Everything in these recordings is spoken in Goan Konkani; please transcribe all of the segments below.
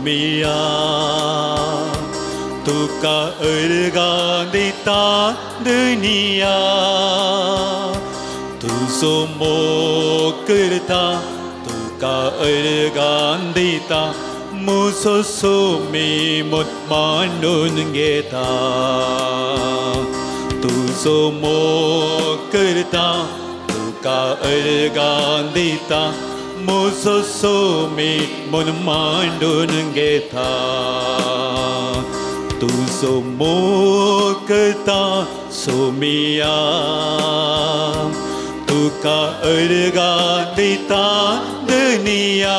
सोमिया तुका अर्गां दिता दुनिया तुजो मोग करता तुका अर्गां दिता मुजो सोमी म्हूण मांडून घेता तुजो मोग करता तुका अर्गां दिता मुजो सोमी म्हूण मांडून घेता तुजो मोग करता सोमिया तुका अर्गां दिता दुनिया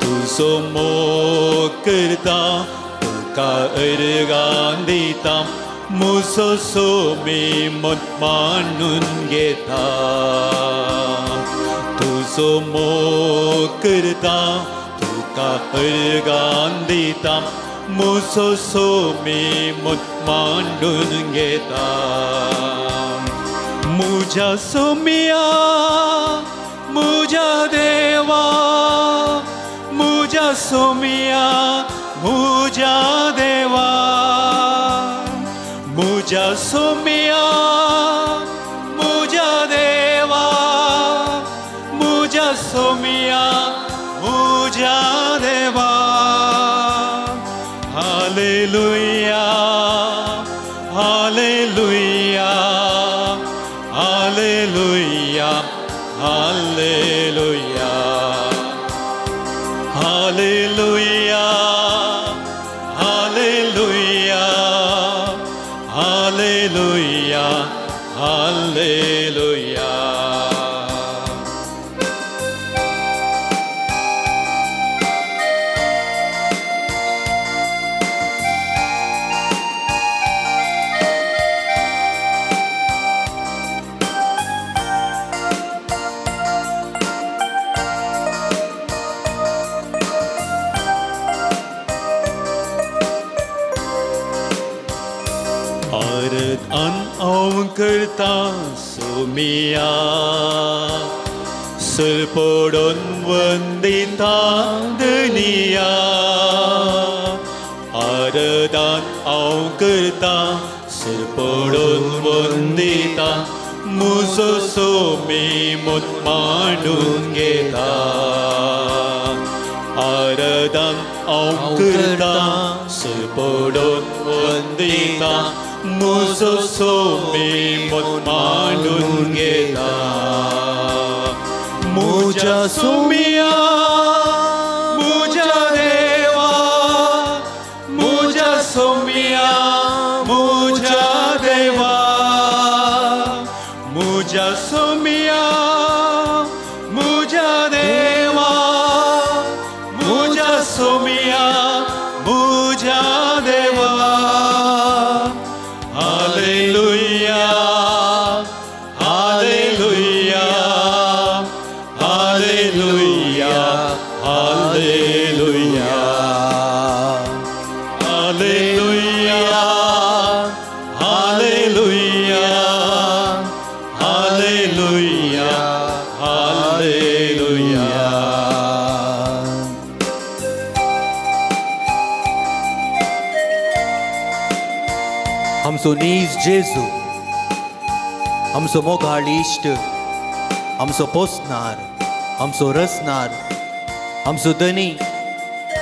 तुजो मोग करता तुका अर्गां दिता मुजो सोमी म्हूण मांडून घेता तुजो मोग करता तुका अर्गां दिता मुजो सोमी म्हूण मांडून घेता मुज्या सोमिया मुज्या देवा मुज्या सोमिया मुज्या देवा मुज्या सोमिया मुज्या देवा मुज्या सोमिया मुज्या देवा hallelujah hallelujah hallelujah hallelujah hallelujah hallelujah hallelujah hallelujah. करता सोमिया सुरपोडून वंदिता दुनिया आरदान हांव करता सुरपोडून वंदिता मुजो सोमी म्हूण मांडून घेता आरदान हांव करता सुरपोडून वंदिता मुजो सोमी म्हूण मांडून घेता मुज्या सोमिया मुज्या देवा मुज्या सोमिया मुज्या देवा मुज्या सोमिया मुज्या देवा मुज्या सोमिया मुज्या देवा hallelujah hallelujah hallelujah hallelujah hallelujah hallelujah hallelujah hallelujah. आमचो नीज जेजू आमचो मोगाळ इश्ट आमचो पोसणार आमचो रचणार आमचो धनी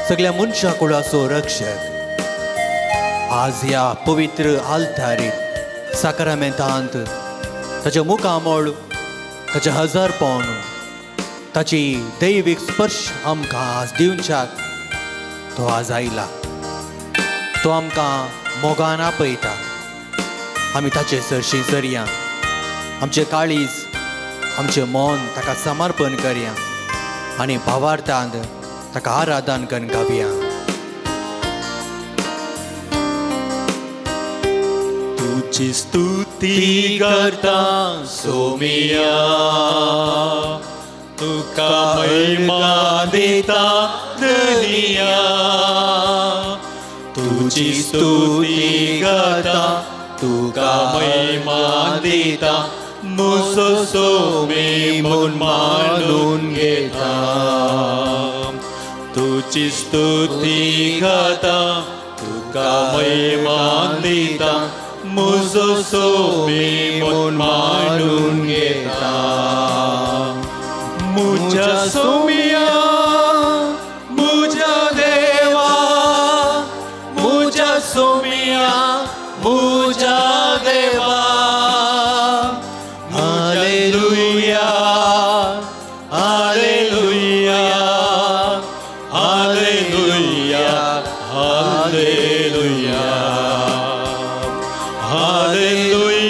सगळ्या मनशा कुळाचो रक्षक आज ह्या पवित्र आल्तारीर साकरामेंतांत ताच्या मुखामळ ताचे हजारपण ताची दैवीक स्पर्श आमकां आज दिवच्याक तो आज आयला तो आमकां मोगान आपयता आमी ताचे सरशी सरया आमचें काळीज आमचें मन ताका समर्पण करया आनी भावार्थान ताका आराधन करून गावया. तुजी स्तुती करता सोमिया तुका महिमा दिता दुनिया तुजी स्तुती करता तुका महिमा दिता मुजो सोमी म्हूण मानून घेता. तुजी स्तुती गाता, तुका महिमा दिता, म्हजो सोमी म्हूण मानून घेता. म्हज्या सोम्या, म्हज्या देवा, म्हज्या सोम्या, म्हज्या देवा. Hallelujah, hallelujah, hallelujah, hallelujah, hallelujah,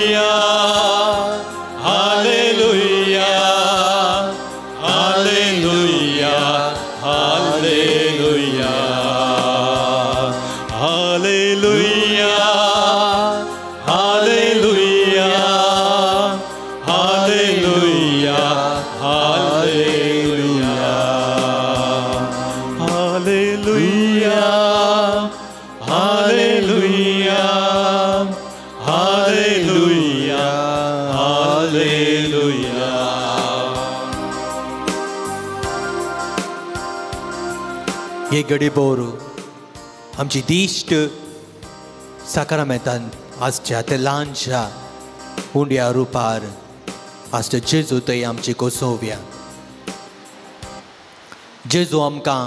hallelujah, hallelujah, hallelujah, hallelujah, hallelujah, hallelujah, hallelujah, hallelujah, hallelujah, hallelujah, hallelujah. हे गडीबोर आमची दिश्ट साकारामेतान आसच्या ते ल्हानशा उंड्या रुपार आसच्या जेजू थंय आमची कोसोवया. जेजू आमकां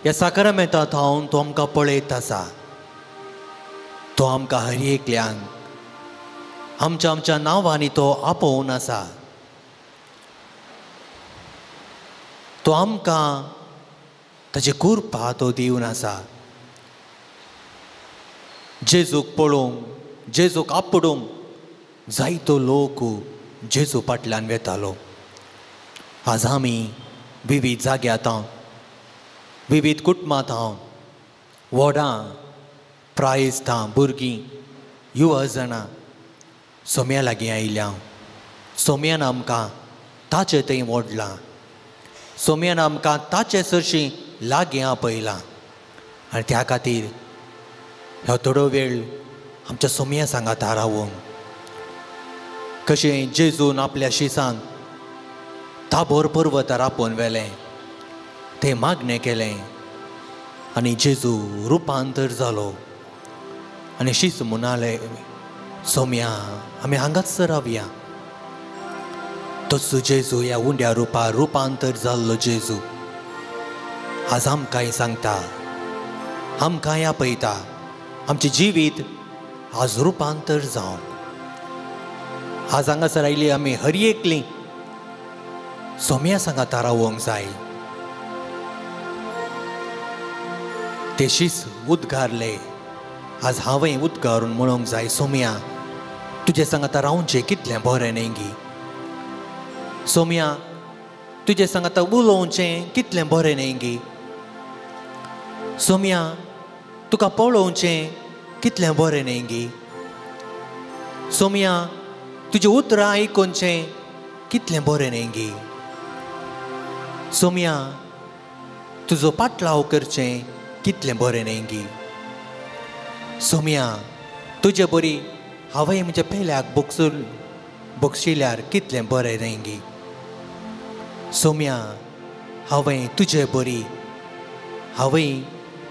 ह्या साकारामेता थावन तो आमकां पळयत आसा. तो आमकां हर एकल्यांक आमच्या आमच्या नांवांनी तो आपोवन आसा. तो आमकां ताची कृपा तो दिवन आसा. जेजूक पळोवंक, जेजूक आपडूंक जायतो लोक जेजू फाटल्यान वेतालो. आज आमी विवीध जाग्यांत, विवीध कुटुंबांत, व्हडां, प्रायेस्तां, भुरगीं, युवा जाणां सोम्या लागीं आयल्या. सोम्यान आमकां ताचे थंय ओडलां. सोम्यान आमकां ताचे सरशीं लागीं आपयलां. आनी त्या खातीर ह्यो थोडो वेळ आमच्या सोम्या सांगाता रावूंक कशें जेजून आपल्या शिसांक ताबोर पर्वतार आपोवन व्हेलें, तें मागणें केलें आनी जेजू रुपांतर जालो आनी शीस म्हणाले, सोम्या आमी हांगाच रावया. तसो जेजू ह्या उंड्या रुपार रुपांतर जाल्लो जेजू आज आमकांय सांगता, आमकांय आपयता आमचें जिवीत आज रुपांतर जावंक. आज हांगासर आयली आमी हर एकली सोम्या सांगाता रावंक जाय. ते शीस उद्गारले, आज हांवें उद्गारून म्हणूंक जाय, सोम्या तुजे सांगाता रावचें कितलें बरें न्ही गी. सोम्या तुजे सांगाता उलोवचें कितलें बरें न्ही गी. सोम्या तुका पळोवचें कितलें बरें न्ही गी. सोम्या तुजें उतरां आयकुचें कितलें बरें न्ही गी. सोम्या तुजो पाटलाव करचें कितलें बरें न्ही गी. सोम्या तुजे बरी हांवें म्हज्या पेल्याक बक्षिल्यार कितलें बरें न्ही गी. सोम्या हांवें तुजे बरी हांवें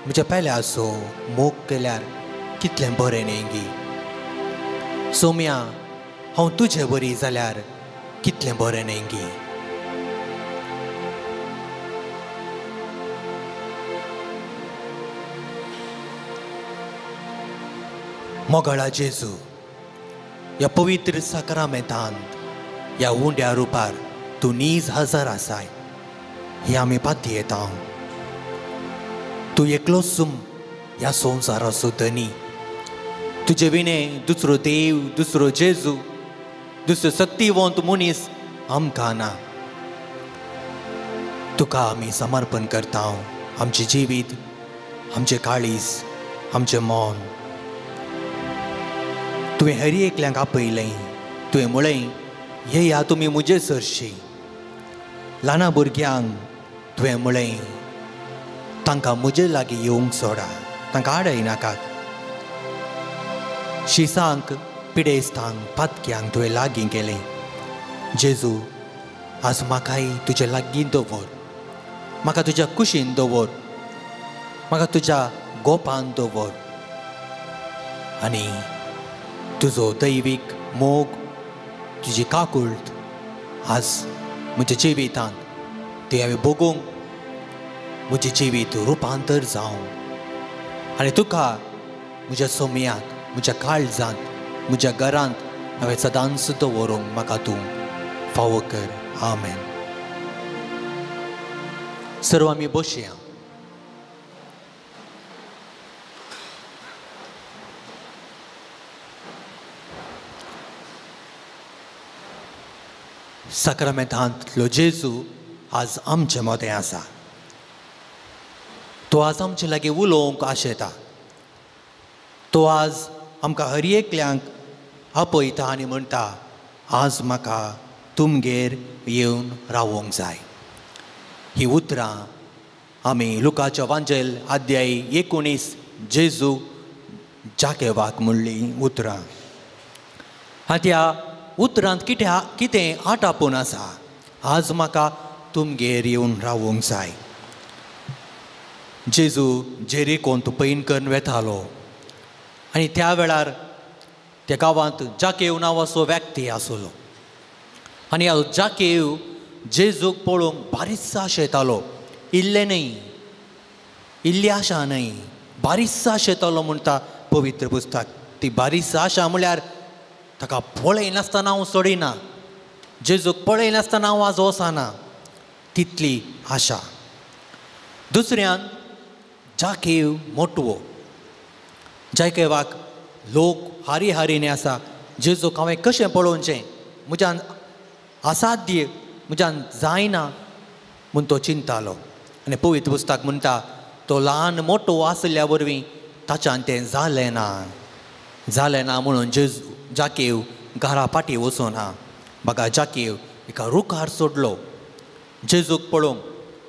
म्हज्या पेल्याचो मोग केल्यार कितलें बरें न्ही गी. सोम्या हांव तुजे बरी जाल्यार कितलें बरें न्ही गी. मोगाळा जेजू, ह्या पवित्र साक्रामेंतांत ह्या उंड्या रुपार तूं नीज हजर आसाय हें आमी पातयेता. तूं एकलो सुम ह्या संवसाराचो धनी. तुजे विणें दुसरो देव, दुसरो जेजू, दुसरो शक्तिवंत मनीस आमकां ना. तुका आमी समर्पण करता आमचें जिवीत, आमचें काळीज, आमचें मन. तुवें हर एकल्यांक आपयलें, तुवें म्हळें येया तुमी म्हजे सरशी. ल्हाना भुरग्यांक तुवें म्हळें तांकां म्हजे लागीं येवंक सोडा, तांकां आडय नाकात. शिसांक, पिडेस्तांक, पातक्यांक तुवें लागीं केलें. जेजू आज म्हाकाय तुजे लागीं दवर, म्हाका तुज्या कुशीन दवर. म्हाका तुज्या गोपान दवर आनी तुजो दैवीक मोग, तुजी काकुळट आज म्हज्या जिवितांत ती हांवें भोगूंक, म्हजें जिवीत रुपांतर जावं आनी तुका म्हज्या सोमयांत, म्हज्या काळजांत, म्हज्या घरांत हांवें सदांच दवरूंक म्हाका तूं फावो कर. आमेन. सर्व आमी बसया. साक्रामेंतांतलो जेजू आज आमचे मदें आसा. तो आज आमचे लागीं उलोवंक आशेता. तो आज आमकां हर एकल्यांक आपयता आनी म्हणटा, आज म्हाका तुमगेर येवन रावोंक जाय. ही उतरां आमी लुकाच्या वांजेल अध्याय 19 जेजू जाकेवाक म्हणली उतरां. आतां त्या उतरांत कितें आटापून आसा? आज म्हाका तुमगेर येवन रावोंक जाय. जेजू जेरिकोंत पैन करून वेतालो आनी त्या वेळार त्या गांवांत जाकेव नांवाचो व्यक्ती आसलो आनी जाकेव जेजूक पळोवंक बारीक आशेतालो. इल्लें न्हय, इल्ली आशा न्हय, बारीक आशेतालो म्हणटा पवित्र पुस्तक. ती बारीक आशा म्हळ्यार ताका पळयनासतना हांव सोडिना, जेजूक पळयनासतना हांव आज वचना, तितली आशा. दुसऱ्यान जाकेव मोटवो. जाकेवाक लोक हारी हारीने आसा, जेजूक हांवें कशें पळोवचें, म्हज्यान असाध्य, म्हज्यान जायना म्हूण तो चिंतालो. आनी पवित्र पुस्तक म्हणटा तो ल्हान मोटो आसल्या वरवीं ताच्यान तें जालें ना. जालें ना म्हणून जेजू जाकेव घरा फाटीं वचोना. म्हाका जाकेव एका रुखार सोडलो जेजूक पळोवंक.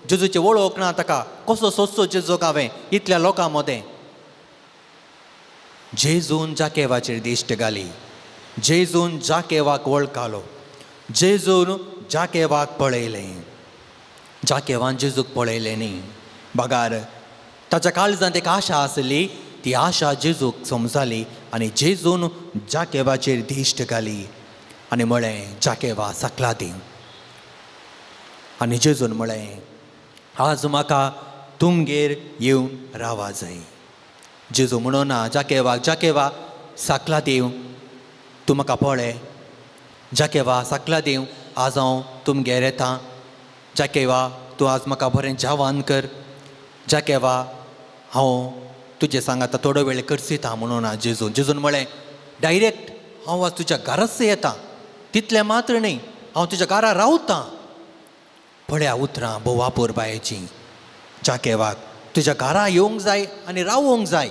जेजूची वळख ना ताका, कसो सोदचो जेजूक हांवें इतल्या लोकां मदें. जेजून जाकेवाचेर दिश्ट घाली, जेजून जाकेवाक वळखालो, जेजून जाकेवाक पळयलें. जाकेवान जेजूक पळयलें न्ही, बगार ताच्या काळजांत एक आशा आसली, ती आशा जेजूक समजाली आनी जेजून जाकेवाचेर दिश्ट घाली आनी म्हळें, जाकेवा सकला दी. आनी जेजून म्हळें, आज म्हाका तुमगेर येवन रावा जाय. जेजू म्हणून ना जाकेवाक, जाकेवा सकला देव, तूं म्हाका पळय. जाकेवा सकला देव, आज हांव तुमगेर येता. जाकेवा तूं आज म्हाका बरें जेवण कर. जाकेवा हांव तुजे सांगाता थोडो वेळ करसिता म्हणून ना जेजून. जेजून म्हळें, डायरेक्ट हांव आज तुज्या घराच येता, तितलें मात्र न्हय, हांव तुज्या घरा रावतां. पळया उतरां भोव वापुरबायेचीं. जाकेवाक तुज्या घरा येवंक जाय आनी रावोंक जाय.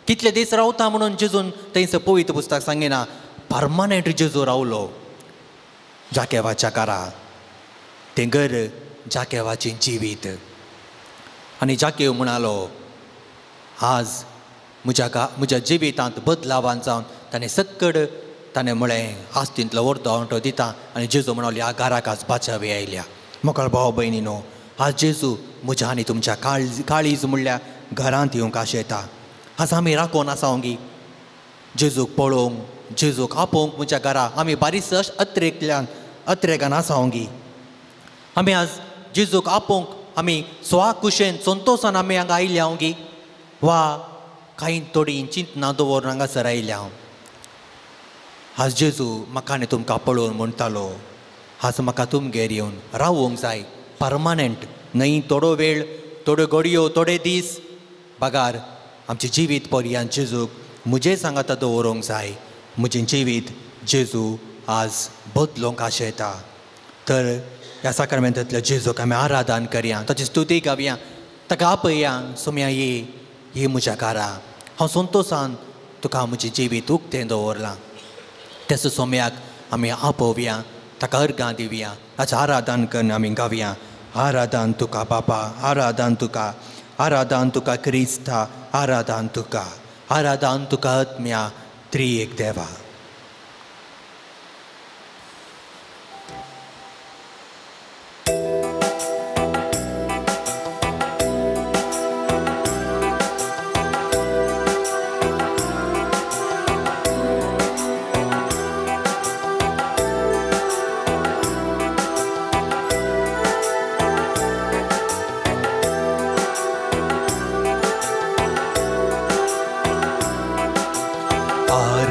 कितले दीस रावता म्हणून जेजून थंयसर पवित्र पुस्तक सांगिना, परमनंट जेजू रावलो जाकेवाच्या घरा. तें घर जाकेवाचें जिवीत. आनी जाकेव म्हणालो, आज म्हज्या जिवितांत बदलावान जावन ताणें सक्कड ताणें म्हळें, आज तितलो अर्दो वांटो दिता. आनी जेजू म्हणालो, ह्या घराक आज बाचावी आयल्या. मोकाळ भाव भयणीनो, आज जेजू म्हज्या आनी तुमच्या काळीज म्हणल्या घरांत येवंक आशेता. आज आमी राखोन आसा गी जेजूक पळोवंक, जेजूक आपोवंक म्हज्या घरा. आमी बारीक अत्रेकल्यान अत्रेगान आसा गी आमी आज जेजूक आपोवंक आमी स्वा कुशेन संतोशान आमी हांगा आयल्या गी, वा कांय थोडीं चिंतना दवरून हांगासर आयल्या. आज जेजू म्हाका आनी तुमकां पळोवन म्हणटालो, आज म्हाका तुमगेर येवन रावोंक जाय, परमनंट न्हय, थोडो वेळ, थोड्यो घडयो, थोडे दीस, बगार आमचें जिवीत पर्यांत जेजूक म्हजें सांगाता दवरूंक जाय. म्हजें जिवीत जेजू आज बदलोंक आशेता. तर ह्या साक्रामेंतांतल्या जेजूक आमी आराधन करया, ताची स्तुती गावया, ताका आपया, सोम्या ये, ये म्हज्या घरा, हांव संतोशान तुका म्हजें जिवीत उक्तें दवरलां. त्याच सोम्याक आमी आपोवया, ताका अर्गां दिवया, ताचें आराधन करून आमी गावया. आराधन तुका बापा, आराधन तुका, आराधन तुका क्रिस्ता, आराधन तुका, आराधन तुका आत्म्या त्रिएक देवा.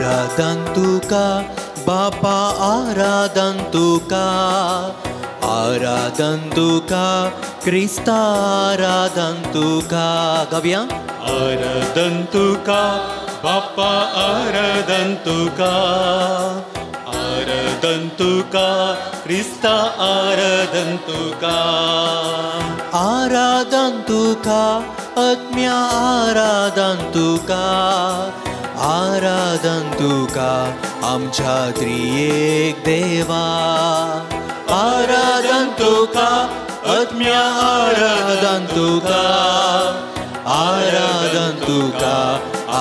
आराधन तुका बापा आराधन तुका आराधन तुका क्रिस्ता आराधन तुका गावया आराधन तुका बापा आराधन तुका आराधन तुका क्रिस्ता आराधन तुका आराधन तुका आत्म्या आराधन तुका आराधन तुका आमच्या त्रियेक देवा आराधन तुका आत्म्या आराधन तुका आराधन तुका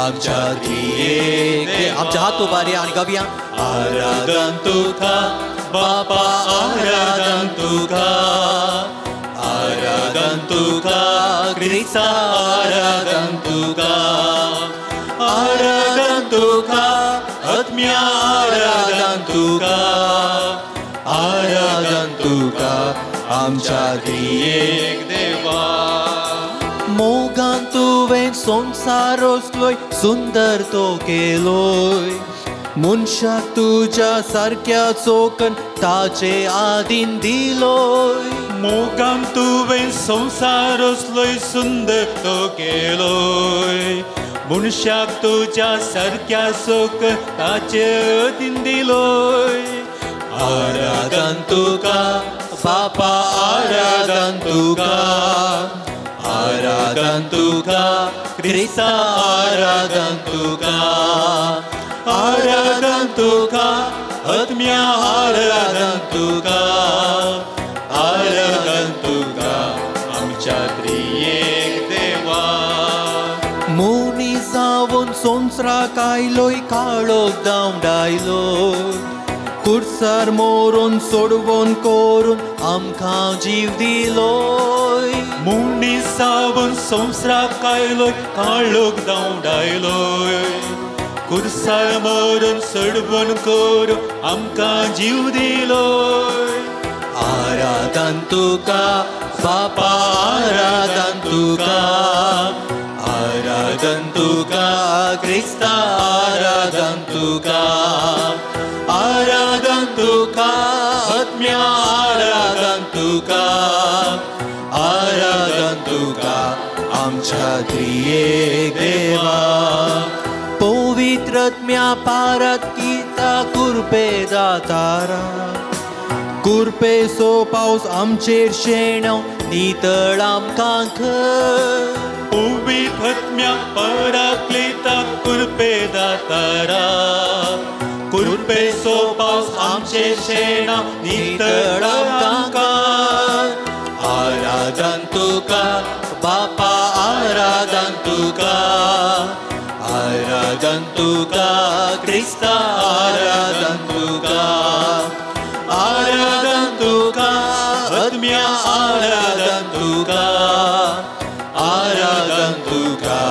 आमच्या त्रियेक आमच्या हात उबारया आनी गावया आराधन तुका बापा आराधन तुका आराधन तुका क्रिस्ता आराधन तुका आराधन तुका आत्म्या आराधन तुका आराधन तुका आमच्या त्रियेक देवा मोगान तुवें संवसार रचलोय सुंदर तो केलोय मनशाक तुज्या सारक्या चोकन ताचे आदीन दिलोय मोगान तुवें संवसार रचलोय सुंदर तो केलोय मनशाक तुज्या सारक्या चोकन ताचे आदीन दिलोय आराधन तुका बापा आराधन तुका आराधन तुका क्रिस्ता आराधन तुका आराधन तुका आत्म्या आराधन तुका आराधन तुका आमच्या त्रियेक देवा मनीस जावन संवसाराक आयलोय काळोख धांवडायलोय कुर्सार मोरून सोडवून करून आमकां जीव दिलोय मनीस जावन संवसाराक आयलोय काळोख धांवडायलोय कुर्सार मोरून सोडवून करून आमकां जीव दिलोय आराधन तुका बापा आराधन तुका आराधन तुका क्रिस्ता आराधन तुका आराधन तुका आत्म्या आराधन तुका आराधन तुका आमच्या त्रियेक देवा पवित्र आत्म्या पारत किता कुरपे दातारा कुरपेचो पावस आमचेर शेणो नितळ आमकां कर पवित्र आत्म्या पराक्लिता कुरपे दातारा कुरपेचो पावस आमचेर शेणो नितळ आमकां कर आराधन तुका बापा आराधन तुका आराधन तुका क्रिस्ता आराधन तुका आराधन तुका आत्म्या आराधन तुका आराधन तुका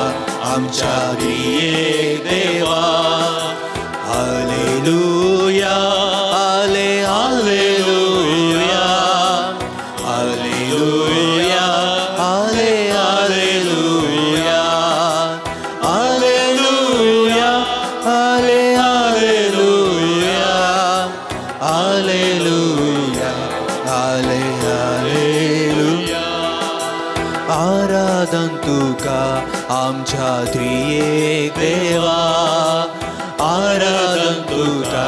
आमच्या त्रियेक देवा हालेलुया हाले हालेलुया हालेलुया हाले हालेलुया हालेलुया हाले हालेलुया हालेलुया हाले हालेलुया आराधन तुका आमच्या त्रियेक देवा आराधन तुका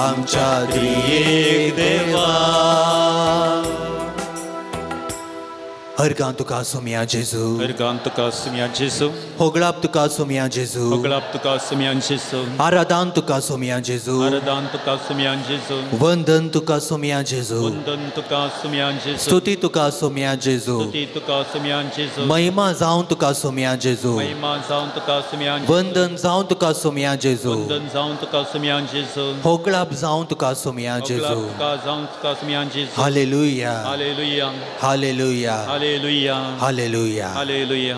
आमच्या त्रियेक देवा हरगां तुका सोमया जेजू हरगां तुका सोमया जेजू होगळाप तुका सोमया जेजू होगळाप तुका सोमया जेजू आराधन तुका सोमया जेजू आराधन तुका सोमया जेजू वंदन तुका सोमया जेजू वंदन तुका सोमया जेजू स्तुती तुका सोमया जेजू स्तुती तुका सोमया जेजू महिमा जावन तुका सोमया जेजू महिमा जावन तुका सोमया जेजू वंदन जावन तुका सोमया जेजू वंदन जावन तुका सोमया जेजू होगळाप जावन तुका सोमया जेजू तुका जावन तुका सोमया जेजू hallelujah hallelujah hallelujah hallelujah hallelujah hallelujah.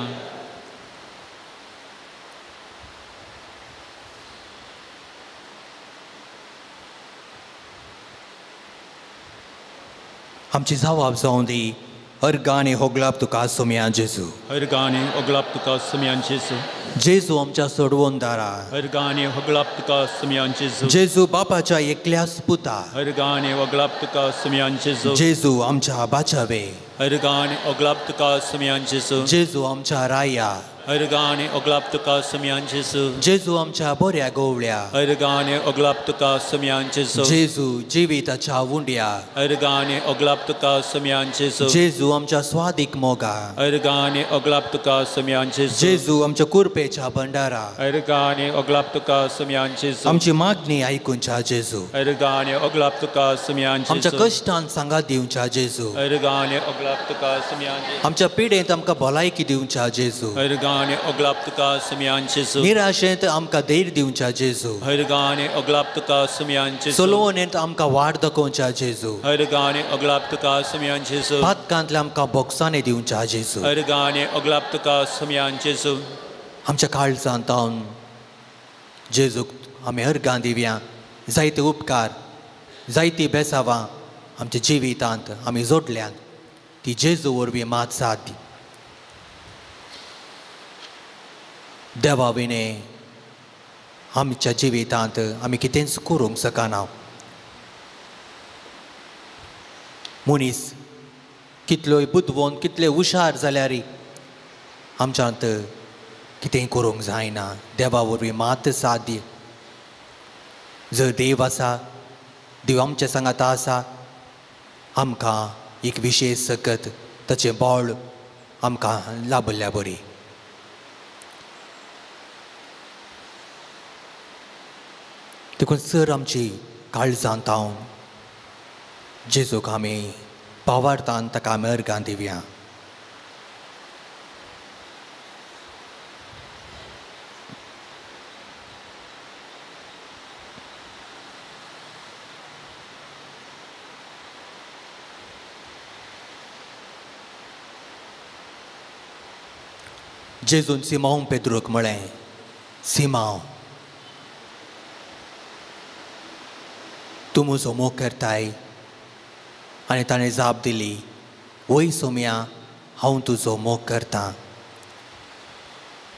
आमची जबाब जावं दी अर्गां होगलाप तुका सोम्या जेजू. अर्गां होगलाप तुका सोम्या जेजू. जेजू आमच्या सोडवून दारा. अर्गां होगलाप तुका सोम्या जेजू. जेजू बापाच्या एकल्याच पुता. अर्गां होगलाप तुका सोम्या जेजू. जेजू आमच्या बाचावे. अर्गां होगलाप तुका सोम्या जेजू. जेजू आमच्या राया. अर्गां होगलाप तुका सोम्या जेजू. जेजू आमच्या बऱ्या गोवळ्या. अर्गां होगलाप तुका सोम्या जेजू. जेजू जिविताच्या उंड्या. अर्गां होगलाप तुका सोम्या जेजू. जेजू आमच्या स्वादीक मोगा. अर्गां होगलाप तुका सोम्या जेजू. जेजू आमच्या कुरपेच्या भंडारा. अर्गां होगलाप तुका सोम्या जेजू. आमची मागणी आयकुच्या जेजू. अर्गां होगलाप तुका सोम्या जेजू. आमच्या कश्टान सांगात दिवच्या जेजू. अर्गां होगलाप तुका सोम्या जेजू. आमच्या पिडेंत आमकां भलायकी दिवच्या जेजू. अर्गां होगलाप तुका सोम्या जेजू. निराशेंत आमकां धैर्य दिवच्या जेजू. अर्गां होगलाप तुका सोम्या जेजू. सलोवणेंत आमकां वाट दाखोवच्या जेजू. अर्गां होगलाप तुका सोम्या जेजू. पातकांतल्या आमकां बोगसाणे दिवच्या जेजू. अर्गां होगलाप तुका सोम्या जेजू. आमच्या काळजांत तावन जेजूक आमी अर्गां दिवया. जायते उपकार, जायती बेसावां आमच्या जिवितांत आमी जोडल्यात ती जेजू वरवीं मात साध्य. देवा विणे आमच्या जिवितांत आमी कितेंच करूंक शकना. मनीस कितलोय बुदवंत, कितले हुशार जाल्यार आमच्यांत कितेंय करूंक जायना. देवा वरवीं मात साध्य. जर देव आसा, देव आमच्या सांगाता आसा, आमकां एक विशेश सकत ताचें बळ आमकां लाभल्या बरी. देखून सर आमची काळजांत हांव जेजूक आमी पावार्थान ताका आमी अर्गां दिवया. जेजून सिमांव पेद्रूक म्हळें, सिमांव, तूं म्हजो मोग करताय? आनी ताणें जाप दिली, वय सोम्या, हांव तुजो मोग करतां.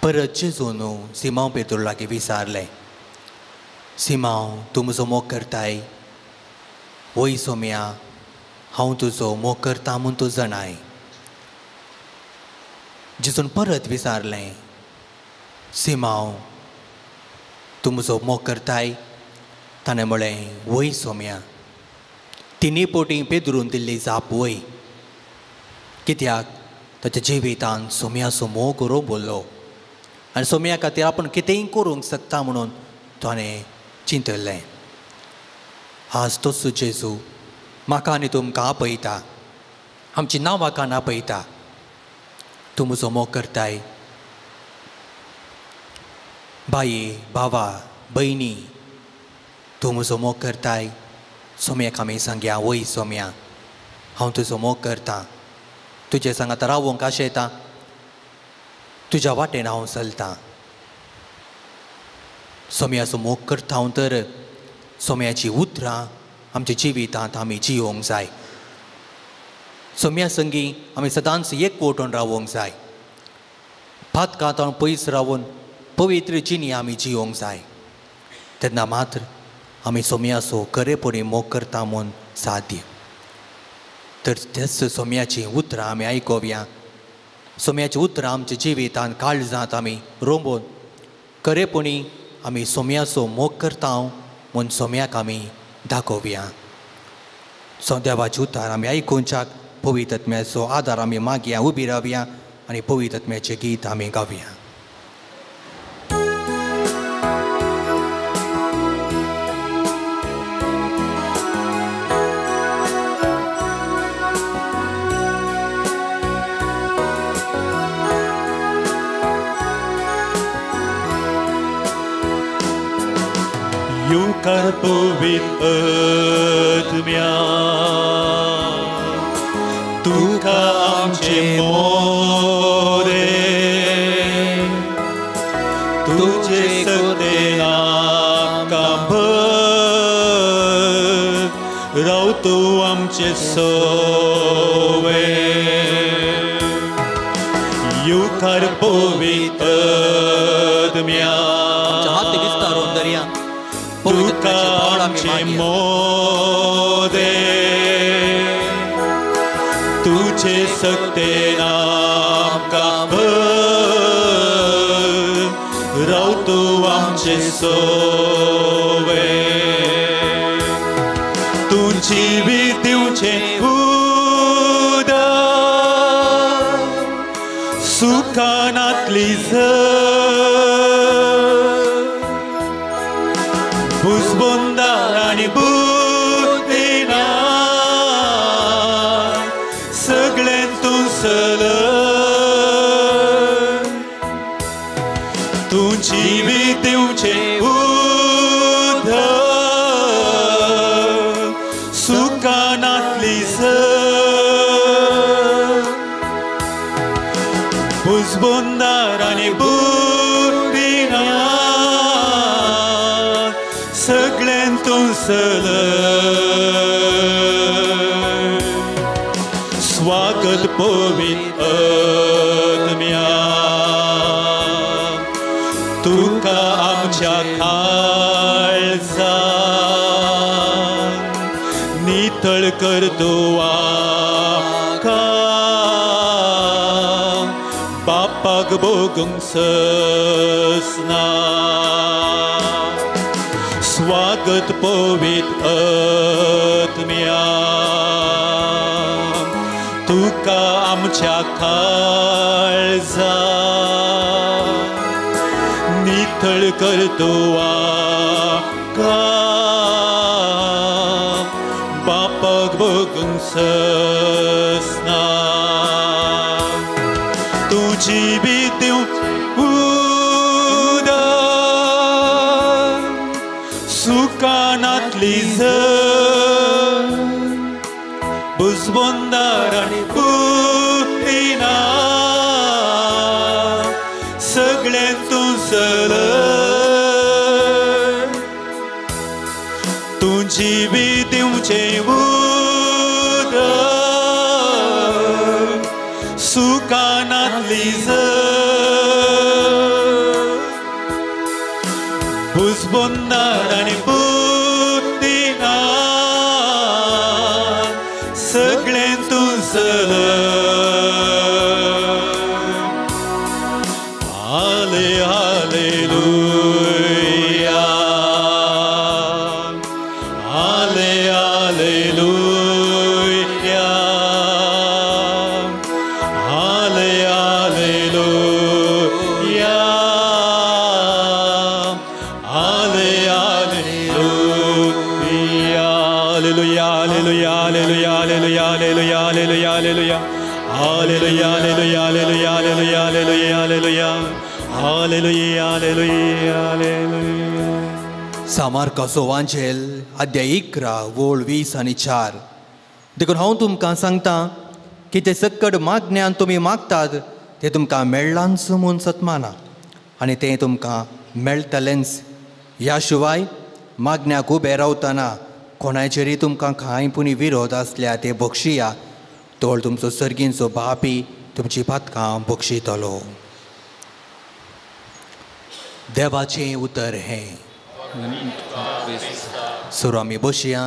परत जेजून सिमांव पेद्रू लागीं विचारलें, सिमांव, तूं म्हजो मोग करताय? वय सोम्या, हांव तुजो मोग करतां म्हूण तूं जाणाय. जेजून परत विचारलें, सिमांव, तूं म्हजो मोग करताय? ताणें म्हळें, वय सोम्या. तिनी पोटी पेद्रून दिल्ली जाप वय. कित्याक ताच्या जिवितान सोम्याचो मोग रोंबलो आनी सोम्या खातीर आपूण कितेंय करूंक शकता म्हणून ताणें चिंतलें. आज तोच जेजू म्हाका आनी तुमकां आपयता, आमची नांवां कान आपयता. तूं म्हजो मोग करताय? बाये, भावा, भयणी, तूं म्हजो मोग करताय? सोम्याक आमी सांगया, वय सोम्या, हांव तुजो मोग करतां. तुजे सांगात रावोंक आशेतां, तुज्या वाटेन हांव चलतां. सोम्याचो मोग करता हांव तर सोम्याची उतरां आमच्या जिवितांत आमी जियोंक जाय. सोम्या संगी आमी सदांच एकवटून रावोंक जाय. पातकांत पयस रावून पवित्र जिणी आमी जियोंक जाय. तेन्ना मात्र आमी सोम्याचो खरेपणी मोग करता म्हूण साध्य. तर तेच सोम्याचीं उतरां आमी आयकोवया. सोम्याचीं उतरां आमच्या जिवितांत काळजांत आमी रोंबोवन खरेपणी आमी सोम्याचो मोग करता म्हूण सोम्याक आमी दाखोवया. देवाची उतार आमी आयकुच्याक पवित्र आत्म्याचो आदार आमी मागया, उबी रावया आनी पवित्र आत्म्याचें गीत आमी गावया. येवकार पवित्र आत्म्या, तुका आमचे मोरे, तुझे सकते आमकां भर, राव तूं आमचे सोवे. मुखार पवित्र आत्म्या हात विस्तारून धरया तुका आमचे मोदे तुझे सक्ते आमकां भर राव तूं आमचे सोवे तूं जिवीत दिवचें उदक सुखानातली बुजबंदार आनी बुद्धिना सगळें तूं सल तूं जिवीत दिवचें उदक सुखानातली बुजबंदार आनी बुद्धिना सगळें तूं सल स्वागत पवित्र आत्म्या तुका आमच्या काळजान नितळ कर तूं आमकां बापाक भोगूंक ससना स्वागत पवित्र आत्म्या तुका आमच्या काळजान नितळ कर तूं आमकां बापाक भोगूंक ससना तूं जिवीत दिवचें उदक सुखानातली बुजबंदार आनी बुद्धिना सगळें तूं सल तूं जिवीत दिवचें उदक सुखानातली बुजबंदार आनी बुद्धिना सगळें तूं सल हाले हालेलुया हाले हालेलुया हाले हालेलुया हाले hallelujah hallelujah hallelujah hallelujah hallelujah hallelujah hallelujah hallelujah hallelujah hallelujah hallelujah hallelujah hallelujah hallelujah hallelujah. सामार्काचो वांजेल अध्याय 11 वोळ 20 आनी 4. देखून हांव तुमकां सांगता की ते सक्कड मागण्यान तुमी मागतात तें तुमकां मेळ्ळांच म्हूण सतमाना आनी तें तुमकां मेळटलेंच. ह्या शिवाय मागण्याक उबें रावतना कोणाचेरय तुमकां कांय पुणी विरोध आसल्यार ते बक्षिया तोळ तुमचो सर्गींचो बापी तुमची पातकां बक्षितलो. देवाचें उतर हें. सुरू आमी बसया.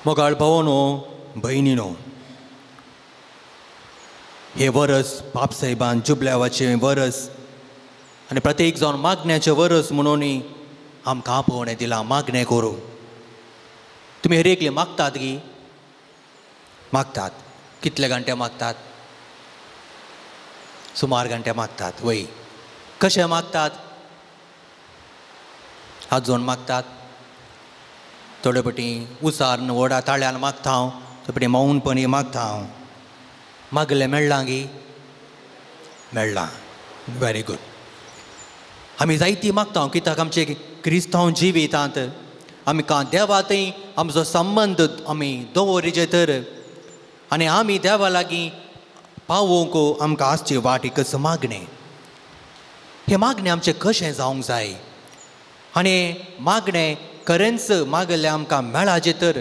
मोगाळ भावनो भयणीनो, हे वरस बापसाहेबान जुबल्यावाचें वरस आनी प्रत्येक जावन मागण्याचें वरस म्हणून आमकां आपोवणें दिलां मागणें करूं. तुमी हर एकले मागतात गी? मागतात. कितले घंटे मागतात? सुमार घंटे मागतात. वय कशें मागतात? हात जोड मागतात, थोडे पटी उसार व्हडा ताळ्यान मागता हांव, थोडे पटी मौनपणी मागता हांव. मागलें मेळ्ळां गी? मेळ्ळां. Very good. आमी जायती मागता कित्याक आमचे क्रिस्तांव जिवितांत आमकां देवा थंय आमचो संबंद आमी दवरिजे तर आनी आमी देवा लागीं पावोवंक आमकां आसची वाट एकच मागणें. हें मागणें आमचें कशें जावंक जाय आनी मागणें खरेंच मागलें आमकां मेळाचें तर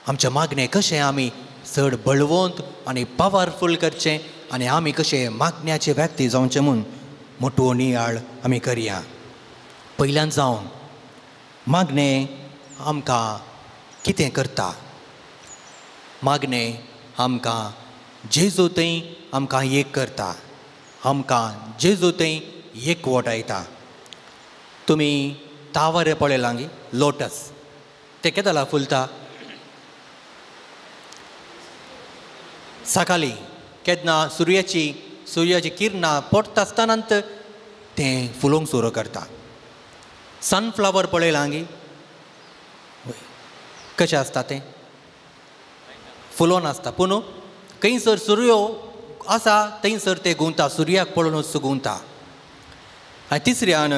आमचें मागणें कशें आमी चड बळवंत आनी पावरफूल करचें आनी आमी कशें मागण्याचे व्यक्ती जावचें म्हूण मोटवो नियाळ आमी करया. पयल्यान जावन मागणें आमकां कितें करता? मागणें आमकां जेजू थंय आमकां एक करता, आमकां जेजू थंय एकवटायता. तुमी तावारे पळयलां गी, लोटस तें केदला फुलता? सकाळीं केन्ना सुर्याची किरणां पडटा आसतना तें फुलोवंक सुरू करता. सनफ्लावर पळयलां गी, कशें आसता तें? फुलोन आसता, पूण खंयसर सुर्यो आसा थंयसर तें गुंवता, सुर्याक पळोवनूच गुंवता. आनी तिसऱ्यान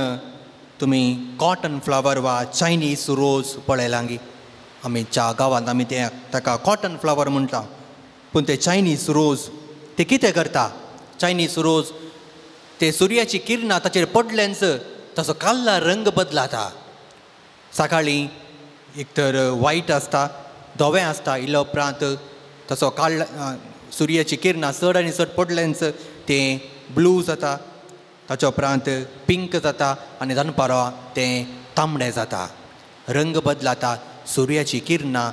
तुमी कॉटन फ्लावर वा चायनीज रोज पळयलां गी, आमी च्या गांवांत आमी तें ताका कॉटन फ्लावर म्हणटा, पूण ते चायनीज रोज ते कितें करता? चायनीज रोज ते सुर्याची किरणां ताचेर पडलेंच ताचो काल्ला रंग बदलाता. सकाळीं एक तर वायट आसता, धवें आसता, इल्लो उपरांत ताचो काळ्ळा सुर्याची किरणां चड आनी चड पडलेंच तें ब्लू जाता, ताच्या उपरांत पिंक जाता आनी दनपारां तें तांबडें जाता. रंग बदलाता सुर्याची किरणां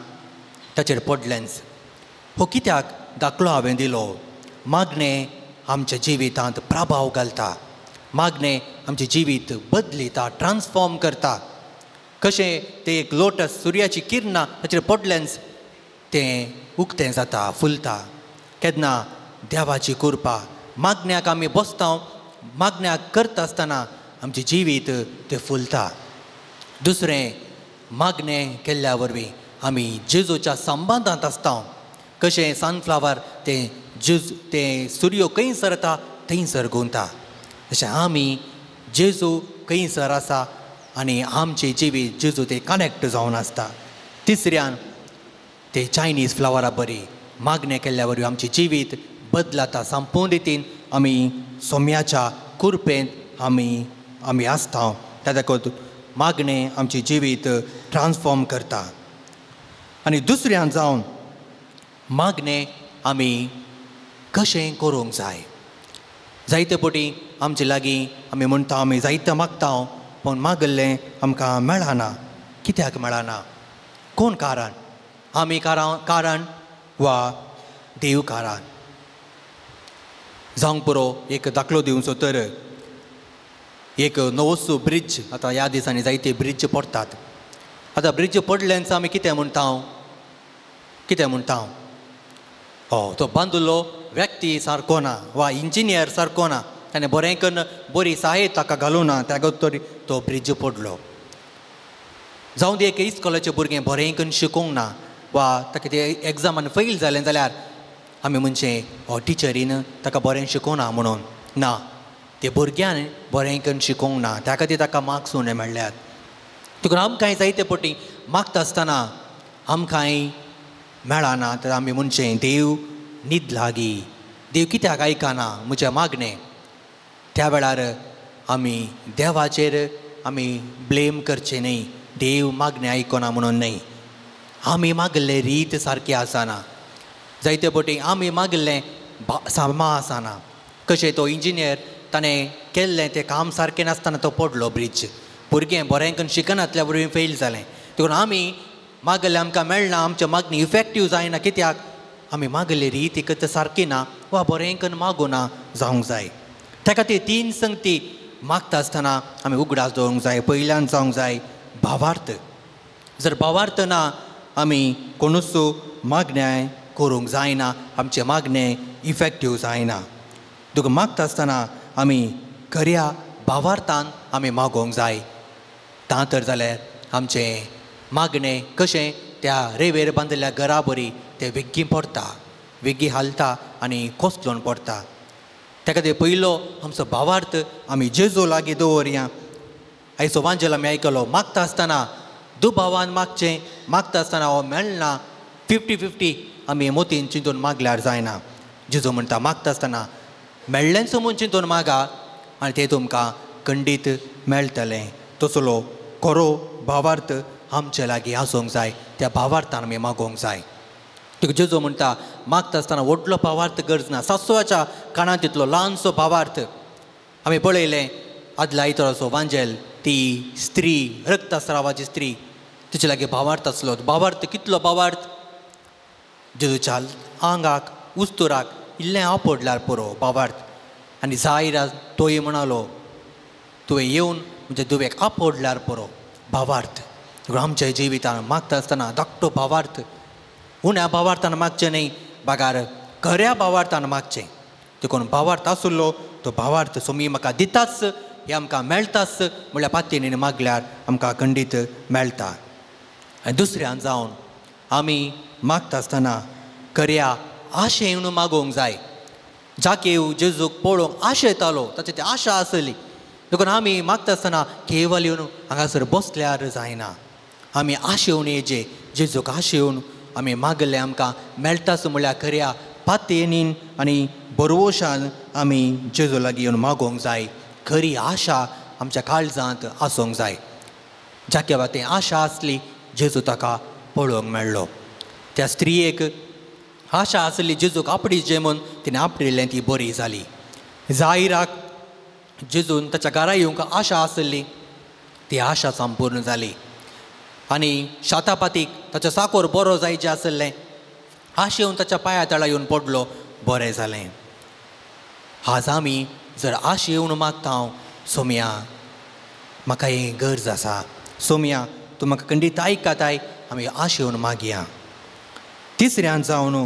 ताचेर पडलेंच. हो कित्याक दाखलो हांवें दिलो? मागणें आमच्या जिवितांत प्रभाव घालता, मागणें आमचें जिवीत बदलिता, ट्रान्सफॉर्म करता. कशें तें एक लोटस सुर्याची किरणां ताचेर पडलेंच तें उक्तें जाता, फुलता. केन्ना देवाची कृपा मागण्याक आमी बसता, मागण्याक करता आसतना आमचें जिवीत तें फुलता. दुसरें, मागणें केल्ल्या वरवीं आमी जेजूच्या संबंदांत आसता. कशें सनफ्लावर तें जेजू तें सुर्यो खंयसर येता थंयसर गुंवता, तशें आमी जेजू खंयसर आसा आनी आमचें जिवीत जेजू तें कनेक्ट जावन आसता. तिसऱ्यान ते चायनीज फ्लावरा बरी मागणें केल्ल्या वरवीं आमचें जिवीत बदलाता. संपूर्ण रितीन आमी सोम्याच्या कुरपेंत आमी आमी आसता. त्या खातीर मागणें आमचें जिवीत ट्रान्सफॉर्म करता. आनी दुसऱ्यान जावन मागणें आमी कशें करूंक जाय? जायते पटी आमचे लागीं आमी म्हणटा आमी जायते मागता, पूण मागिल्लें आमकां मेळना. कित्याक मेळना? कोण कारण? आमी कारण वा देव कारण? जावंक पुरो एक दाखलो दिवचो तर एक नवोसो ब्रिज, आतां ह्या दिसांनी जायते ब्रिज पडटात. आतां ब्रिज पडल्यान आमी कितें म्हणटा? कितें म्हणटा? हो, तो बांदिल्लो व्यक्ती सारको ना वा इंजिनियर सारको ना, ताणें बरें करून बरी सहाय्य ताका घालूं ना, त्या तरी तो ब्रिज पडलो. जावं दी एक इस्कॉलाचें भुरगें बरें करून शिकोवंक ना वा ताका ते एग्जामान फेल जालें जाल्यार आमी म्हणचें हो टिचरीन ताका बरें शिकोवना म्हणून. ना, ते भुरग्यान बरें करून शिकोवंक ना, त्या खातीर ताका मार्क्स उणें मेळ्ळ्यात. देखून आमकांय जायते पटी मागता आसतना आमकांय मेळना तर आमी म्हणचें देव न्हीद लागी, देव कित्याक आयकना म्हजें मागणें? त्या वेळार आमी देवाचेर आमी ब्लेम करचें न्हय, देव मागणें आयकना म्हणून न्हय. आमी मागिल्लें रीत सारकी आसना, जायते पटी आमी मागिल्लें सामा आसना. कशें तो इंजिनियर ताणें केल्लें तें काम सारकें नासतना तो पडलो ब्रिज, भुरगें बरें करून शिकनातल्या वरवीं फेल जालें. देखून आमी मागिल्लें आमकां मेळना, आमच्या मागणी इफेक्टीव जायना. कित्याक? आमी मागिल्ली रीत एक सारकी ना वा बरें करून मागूना जावंक जाय. त्या खातीर तीन संगती मागता आसतना आमी उगडास दवरूंक जाय. पयल्यान जावंक जाय भावार्थ. जर भावार्थ ना आमी कोणूच मागणें करूंक जायना, आमचें मागणें इफेक्टीव जायना. देखून मागता आसतना आमी खऱ्या भावार्थान आमी मागोवंक जाय. तां तर जाल्यार आमचें मागणें कशें त्या रेवेर बांदिल्ल्या घरा बरी तें वेगीं पडटा, वेगीं हालता आनी कोसळून पडटा. त्या खातीर पयलो आमचो भावार्थ आमी जेजू लागीं दवरया. आयचो वांजेल आमी आयकलो, मागता आसतना दुबावान मागचें, मागता आसतना हो मेळना 50-50 आमी मोतीन चिंतून मागल्यार जायना. जेजू म्हणटा मागता आसतना मेळ्ळेंच म्हूण चिंतून मागा आनी तें तुमकां खंडीत मेळटलें. तसलो खरो भावार्थ आमचे लागीं आसूंक जाय, त्या भावार्थान आमी मागोवंक जाय. तुका जेजू म्हणटा मागता आसतना व्हडलो भावार्थ गरज ना, सासवाच्या काणांत तितलो ल्हानसो भावार्थ. आमी पळयलें आदल्या आयताराचो वांजेल, ती स्त्री रक्तस्रावाची स्त्री, तिचे लागीं भावार्थ आसलो. भावार्थ कितलो भावार्थ, जेजूच्या आंगाक उस्तुराक इल्लें आपडल्यार पुरो भावार्थ. आनी जायरा तोय म्हणालो तुवें येवन म्हज्या दुवेक आपडल्यार पुरो भावार्थ. आमच्या जिवितान मागता आसतना धाकटो भावार्थ, उण्या भावार्थान मागचें न्हय, बागार खऱ्या भावार्थान मागचें. देखून भावार्थ आसलो तो भावार्थ सोमी म्हाका दिताच, हें आमकां मेळटाच म्हणल्यार पातयेन मागल्यार आमकां खंडीत मेळटा. आनी दुसऱ्यान जावन आमी मागता आसतना खऱ्या आशेन मागोवंक जाय. जाकेव जेजूक पळोवंक आशेतालो, ताची ती आशा आसली. देखून आमी मागता आसतना केवल येवन हांगासर बसल्यार जायना, आमी आशेवन येजे, जेजूक आशेवन आमी मागले आमकां मेळटाच म्हणल्यार खऱ्या पातयेनीन आनी बरवशान आमी जेजू लागीं येवन मागोवंक जाय. खरी आशा आमच्या काळजांत आसूंक जाय. जाकेवा तें आशा आसली, जेजू ताका पळोवंक मेळ्ळो. त्या स्त्रियेक आशा आसली जेजूक आपडी म्हूण तिणें आपडिल्लें, ती बरी जाली. जायराक जेजून ताच्या घरा येवंक आशा आसली, ती आशा संपूर्ण जाली. आनी शातापातीक ताचो साकोर बरो जायचें आसलें, आशेवन ताच्या पांया तळा येवन पडलो, बरें जालें. आज आमी जर आशेवन मागता हांव, सोमया म्हाका ही गरज आसा, सोमया तूं म्हाका खंडीत आयकताय, आमी आशेवन मागया. तिसऱ्यान जावन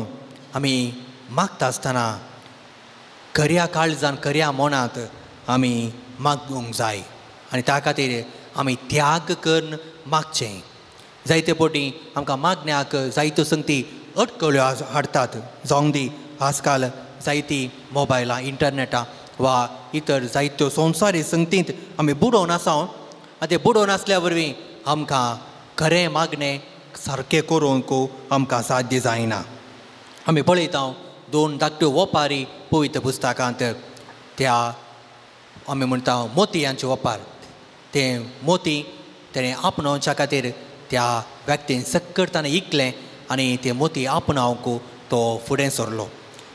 आमी मागता आसतना खऱ्या काळजान खऱ्या मनांत आमी मागूंक जाय आनी त्या खातीर आमी त्याग करून मागचें. जायते पटी आमकां मागण्याक जायत्यो संगती अटकळ्यो हाडटात. जावं दी आजकाल जायती मोबायलां, इंटरनेटां वा इतर जायत्यो संवसारी संगतींत आमी बुडोवन आसा आनी ते बुडोवन आसल्या वरवीं आमकां खरें मागणें सारकें करूंक आमकां साध्य जायना. आमी पळयता दोन धाकट्यो वपारी पवित्र पुस्तकांत, त्या आमी म्हणटा मोतयांचे वपार, तें मोती तेणें आपणावच्या खातीर त्या व्यक्तीन सक्कड ताणें इकलें आनी तें मोती आपणावंक तो फुडें सरलो.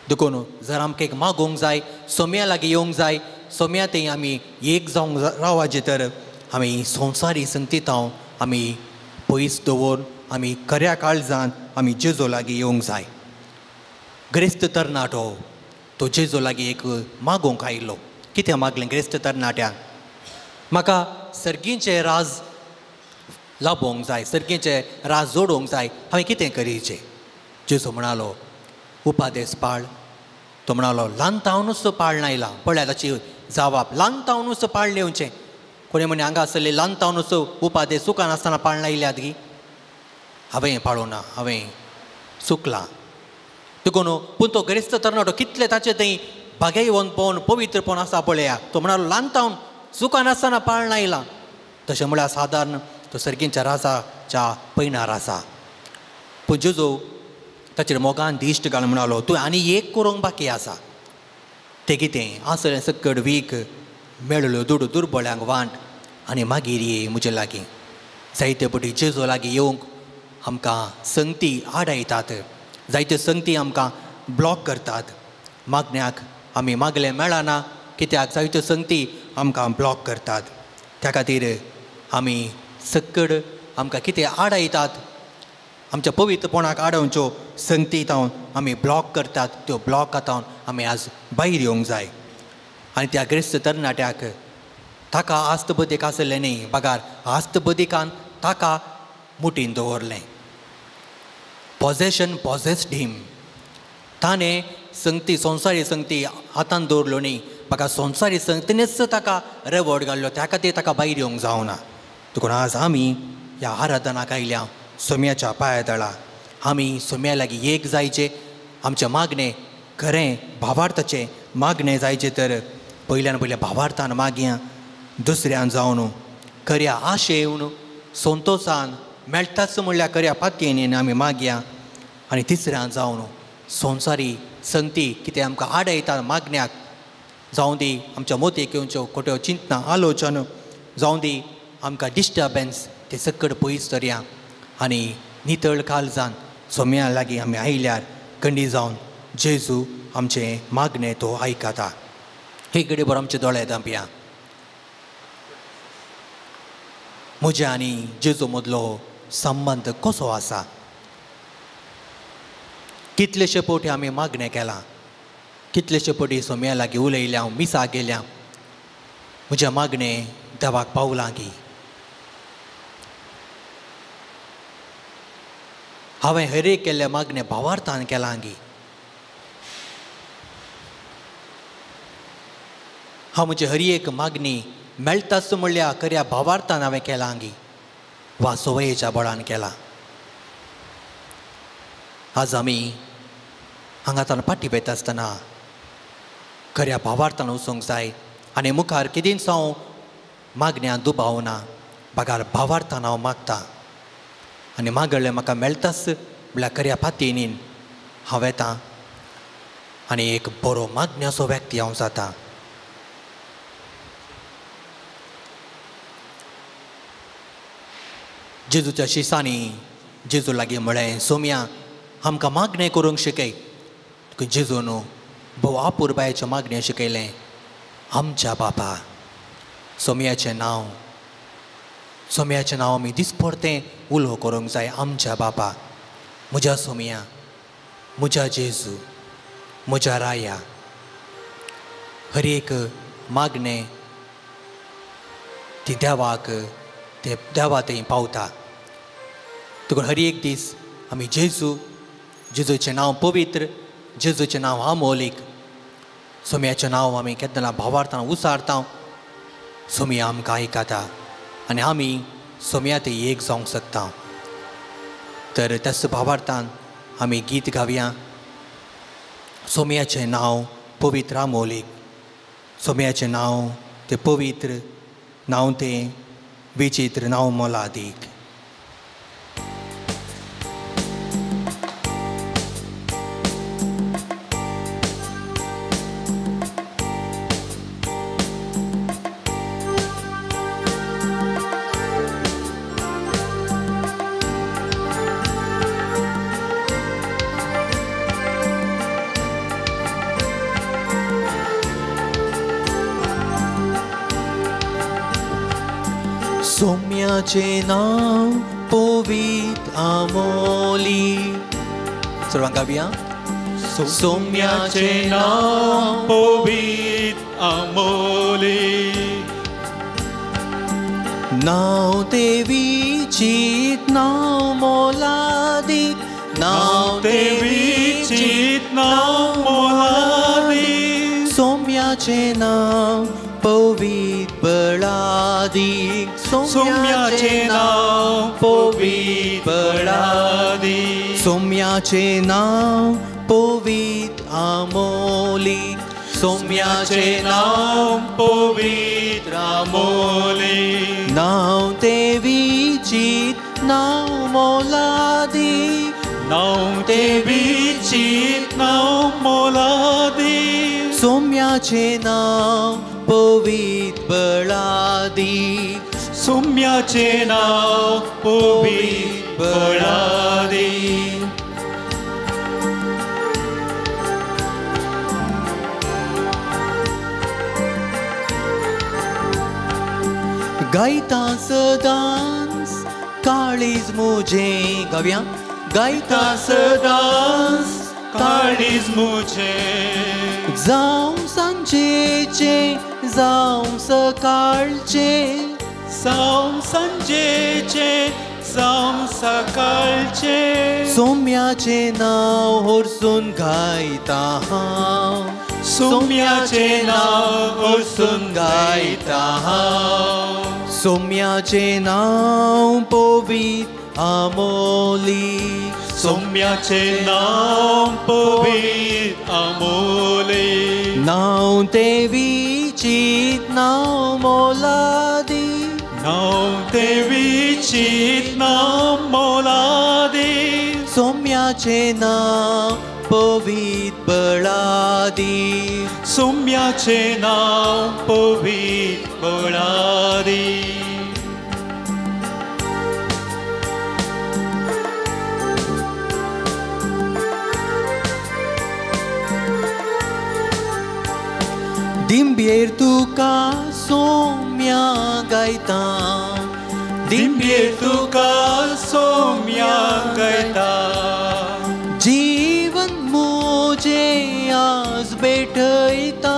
देखून जर आमकां एक मागोवंक जाय, सोम्या लागीं येवंक जाय, सोम्या थंय आमी एक जावंक रावपाचें तर आमी संवसारी संगतींत आमी पयस दवरून आमी खऱ्या काळजान आमी जेजू लागीं येवंक जाय. ग्रेस्त तरणाटो तो जेजू लागीं एक मागोवंक आयलो. कितें मागलें ग्रेस्त तरणाट्यान? म्हाका सर्गींचें राज लाभोवंक जाय, सर्गींचें राज जोडोवंक जाय, हांवें कितें करीचें? जेजू म्हणालो उपादेस पाळ. तो म्हणालो ल्हान तावनूच पाळण आयला. पळया ताची जावाब, ल्हान तावनूच पाळण येवचें. कोणी म्हणे हांगा आसले ल्हान तावनूच उपादेस चुकान आसतना पाळण आयल्यात गी, हांवें पाळोना, हांवें चुकलां. देखून पूण तो ग्रेस्त तरणाटो कितले ताचे थंय भागेवनपण पवित्रपण आसा पळया. तो म्हणालो ल्हान तावन चुकान आसतना पाळण आयला. तशें म्हळ्यार सादारण तो सर्गींच्या राजाच्या पयणार आसा. पूण जेजू ताचेर मोगान दिश्ट घाल म्हणालो तूं आनी एक करूंक बाकी आसा. तें कितें आसलें सक्कड वीक मेळ्ळो दुडू दुर्बळ्यांक वांट आनी मागीर ये म्हजे लागीं. जायते पटी जेजू लागीं येवंक आमकां संगती आडायतात, जायत्यो संगती आमकां ब्लॉक करतात. मागण्याक आमी मागलें मेळना कित्याक जायत्यो संगती आमकां ब्लॉक करतात. त्या खातीर आमी सक्कड आमकां कितें आडायतात, आमच्या पवित्रपणाक आडोवच्यो संगती तावन आमी ब्लॉक करतात. त्यो ब्लॉक जावन आमी आज भायर येवंक जाय. आनी त्या ग्रेस्त तरणाट्याक ताका आस्तबदीक आसलें न्ही, बगार आस्तबदीकान ताका मुठीन दवरलें. पॉझेशन पॉझेस्ड हिम. ताणें संगती संवसारी संगती हातान दवरल्यो न्ही, म्हाका संवसारी संगतीनच ताका रेवड घाल्लो, त्या खातीर ताका भायर येवंक जावना. देखून आज आमी ह्या आराधनाक आयल्या सोम्याच्या पांया तळा. आमी सोम्या लागीं एक जायचें, आमचें मागणें खरें भावार्थाचें मागणें जायचें तर पयल्यान पयल्या भावार्थान मागया, दुसऱ्यान जावन खऱ्या आशेवन संतोशान मेळटाच म्हणल्यार खऱ्या पातयेन आमी मागया, आनी तिसऱ्यान जावन संवसारी संगती कितें आमकां आडयता मागण्याक, जावं दी आमच्या मोतयेक येवच्यो खोट्यो चिंतना आलोचन, जावं दी आमकां डिस्टर्बन्स, ते सक्कड पयस दरया आनी नितळ काळजान सोम्या लागीं आमी आयल्यार कंडी जावन जेजू आमचें मागणें तो आयकता. हे घडये बरो आमचे दोळे धांपया. म्हज्या आनी जेजू मदलो संबंद कसो आसा? कितलेशे फावटी आमी मागणें केलां, कितलेशे फावटी सोम्या लागीं उलयल्या, मिसा गेल्या, म्हजें मागणें देवाक पावलां की? हांवें हरेक केल्लें मागणें भावार्थान केलां गी? हांव म्हजी हर एक मागणी मेळटाच म्हणल्यार खऱ्या भावार्थान हांवें केलां गी वा संवयेच्या बळान केलां? आज आमी हांगा फाटीं वयता आसतना खऱ्या भावार्थान वचूंक जाय आनी मुखार केदींच हांव मागण्या दुबावना, बगार भावार्थान हांव मागता आनी मागलें म्हाका मेळटाच म्हणल्यार खऱ्या पातयेनीन हांव येता आनी एक बरो मागण्याचो व्यक्ती हांव जाता. जेजूच्या शिसांनी जेजू लागीं म्हळें, सोम्या आमकां मागणें करूंक शिकय. जेजून भोव आपुरबायेचें मागणें शिकयलें, आमच्या बापा. सोम्याचें नांव, सोम्याचें नांव आमी दिसपडतें उलो करूंक जाय, आमच्या बापा, म्हज्या सोम्या, म्हज्या जेजू, म्हज्या राया. हर एक मागणें ती देवाक, ते देवा थंय पावता. तुका हर एक दीस आमी जेजू, जेजूचें नांव पवित्र, जेजूचें नांव आमोलीक, सोम्याचें नांव आमी केन्ना भावार्थान उसारता, सोम्या आमकां आयकता आनी आमी सोम्या थंय एक जावंक शकता. तर त्याच भावार्थान आमी गीत गावया, सोम्याचें नांव पवित्र आमोलीक, सोम्याचें नांव तें पवित्र नांव, तें विचित्र नांव मोलादीक. सोम्याचें नांव पवित्र आमोली. सर्वांक गावया, सोम्याचें नांव पवित्र आमोली, नांव तें विचित्र नांव मोलादीक, नांव तें विचित्र नांव मोलादीक, सोम्याचें नांव पवित्र बळादीक, सोम्याचें नांव पवित्र बळादीक, सोम्याचें नांव पवित्र आमोलीक, सोम्याचें नांव पवित्र आमोलीक, नांव तें विचित्र नांव मोलादीक, नांव तें विचित्र नांव मोलादीक, सोम्याचें नांव पवित्र बळादीक, सोम्याचें नांव पवित्र बळादीक. गायता सदांच काळीज म्हजें, गावया, गायता सदांच काळीज म्हजें, जावं सांजेचें जावं सकाळचें, जावं सांजेचें जावं सकाळचें, सोम्याचें नांव हरसून गायता हांव, सोम्याचें नांव हरसून गायता हांव, सोम्याचें नांव पवित्र आमोली, सोम्याचें नांव पवित्र आमोली, नांव तें विचित्र नांव मोलादीक, नांव तें विचित्र नांव मोलादीक, सोम्याचें नांव पवित्र बळादीक, सोम्याचें नांव पवित्र बळादीक. दिंबेर तुका सोम्या गायता, दिंबेर तुका सोम्या गायता। जीवन मुझे आज भेटयता,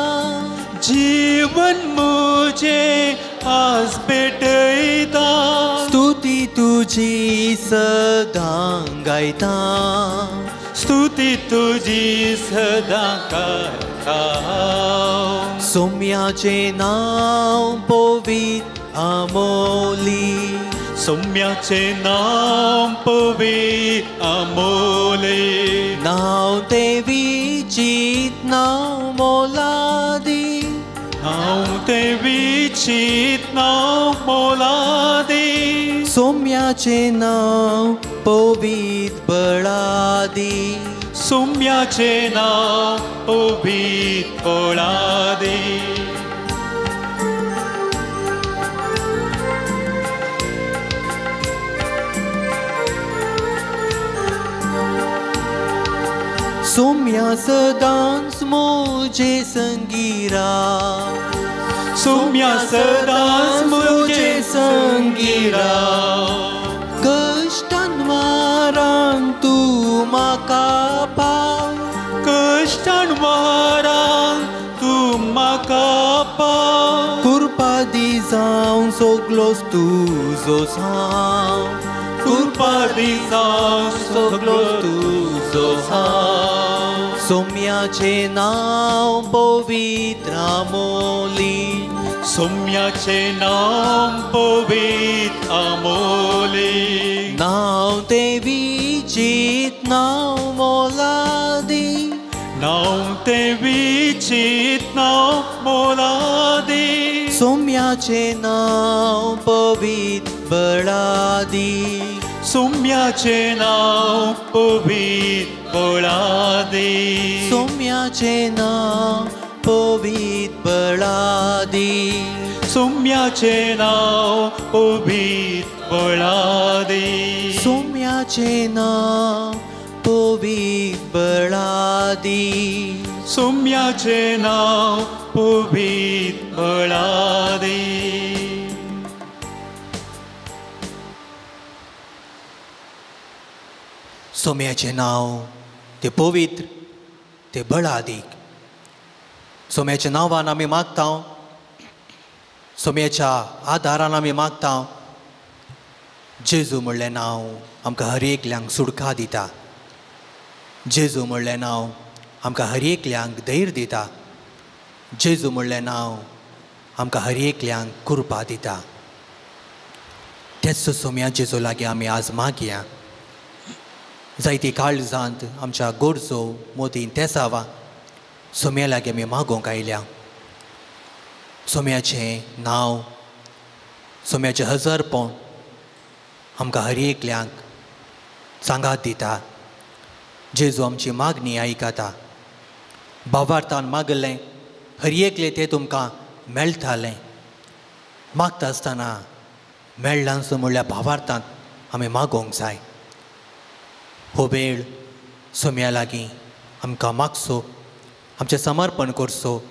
जीवन मुझे आज भेटयता। स्तुती तुझी सदां गायता, स्तुती तुझी सदां गायता। सोम्याचें नांव पवित्र आमोली, सोम्याचें नांव पवित्र आमोली। नांव तें विचित्र नांव मोलादी, नांव तें विचित्र नांव मोलादी। सोम्याचें नांव पवित्र बळादी, सोम्याचें नांव पवित्र बळादी। सोम्या सदांच म्हजे संगी राव, सोम्या सदांच म्हजे संगी राव। कश्टान वारान तूं म्हाका पाव, कश्टान वारान तूं म्हाका पाव। कृपा दी जावं सगलोच तुजोच हांव, कृपा दी जावं सगलोच तुजोच हांव। सोम्याचें नांव पवित्र आमोली, सोम्याचें नांव पवित्र आमोली। नांव तें विचित्र नांव मोलादी, नांव तें विचित्र नांव मोलादी। सोम्याचें नांव पवित्र बळादी, सोम्याचें नांव पवित्र बळादी। सोम्याचें नांव पवित्र बळादी, सोम्याचें नांव पवित्र बळादी। सोम्याचें नांव पवित्र बळादी, सोम्याचें नांव पवित्र बळादी। सोम्याचें नांव तें पवित्र तें बळादीक। सोम्याच्या नांवान आमी मागता, सोम्याच्या आदारान आमी मागता। जेजू म्हणलें नांव आमकां हर एकल्यांक सुडका दिता, जेजू म्हणलें नांव आमकां हर एकल्यांक धैर्य दिता, जेजू म्हणलें नांव आमकां हर एकल्यांक कृपा दिता। तेच सोम्या जेजू लागीं आमी आज मागया। जायती काळजांत आमच्या गरजो मोदीन तेसावा सोम्या लागीं आमी मागोवंक आयल्या। सोम्याचें नांव, सोम्याचें हजारपण आमकां हर एकल्यांक सांगात दिता। जेजू आमची मागणी आयकता। भावार्थान मागलें हर एकलें तें तुमकां मेळटालें। मागता आसतना मेळ्ळांसो म्हणल्यार भावार्थांत आमी मागोवंक जाय। हो वेळ सोम्या लागीं आमकां मागचो, आमचें समर्पण करचो।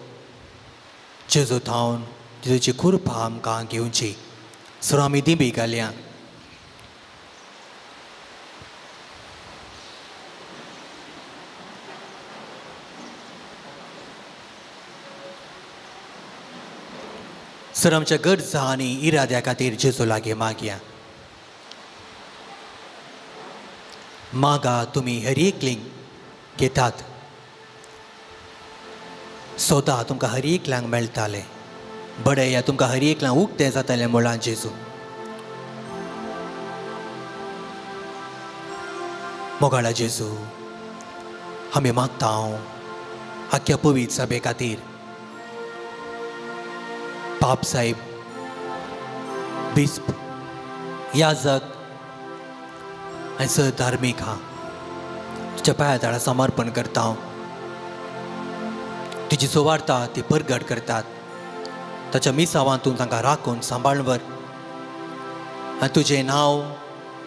जेजू थावन जेजूची कृपा आमकां घेवची। सो आमी दिंबी घालया। सर आमच्या गरजा आनी इराद्या खातीर जेजू लागीं मागया। मागा तुमी हर एकलींक घेतात, सोदा तुमकां हर एकल्यांक मेळटालें, बडया तुमकां हर एकल्यांक उक्तें जातालें म्हणलां जेजू। मोगाळा जेजू, आमी मागता हांव आख्या पवित्र सभे खातीर, पाप साहेब, बिस्प, याजक आनी सर धार्मीक हा तुज्या पांया तळा समर्पण करता हांव। तुजी सुवार्ता ती परगट करतात, ताच्या मिसावान तूं तांकां राखून सांबाळून व्हर आनी तुजें नांव,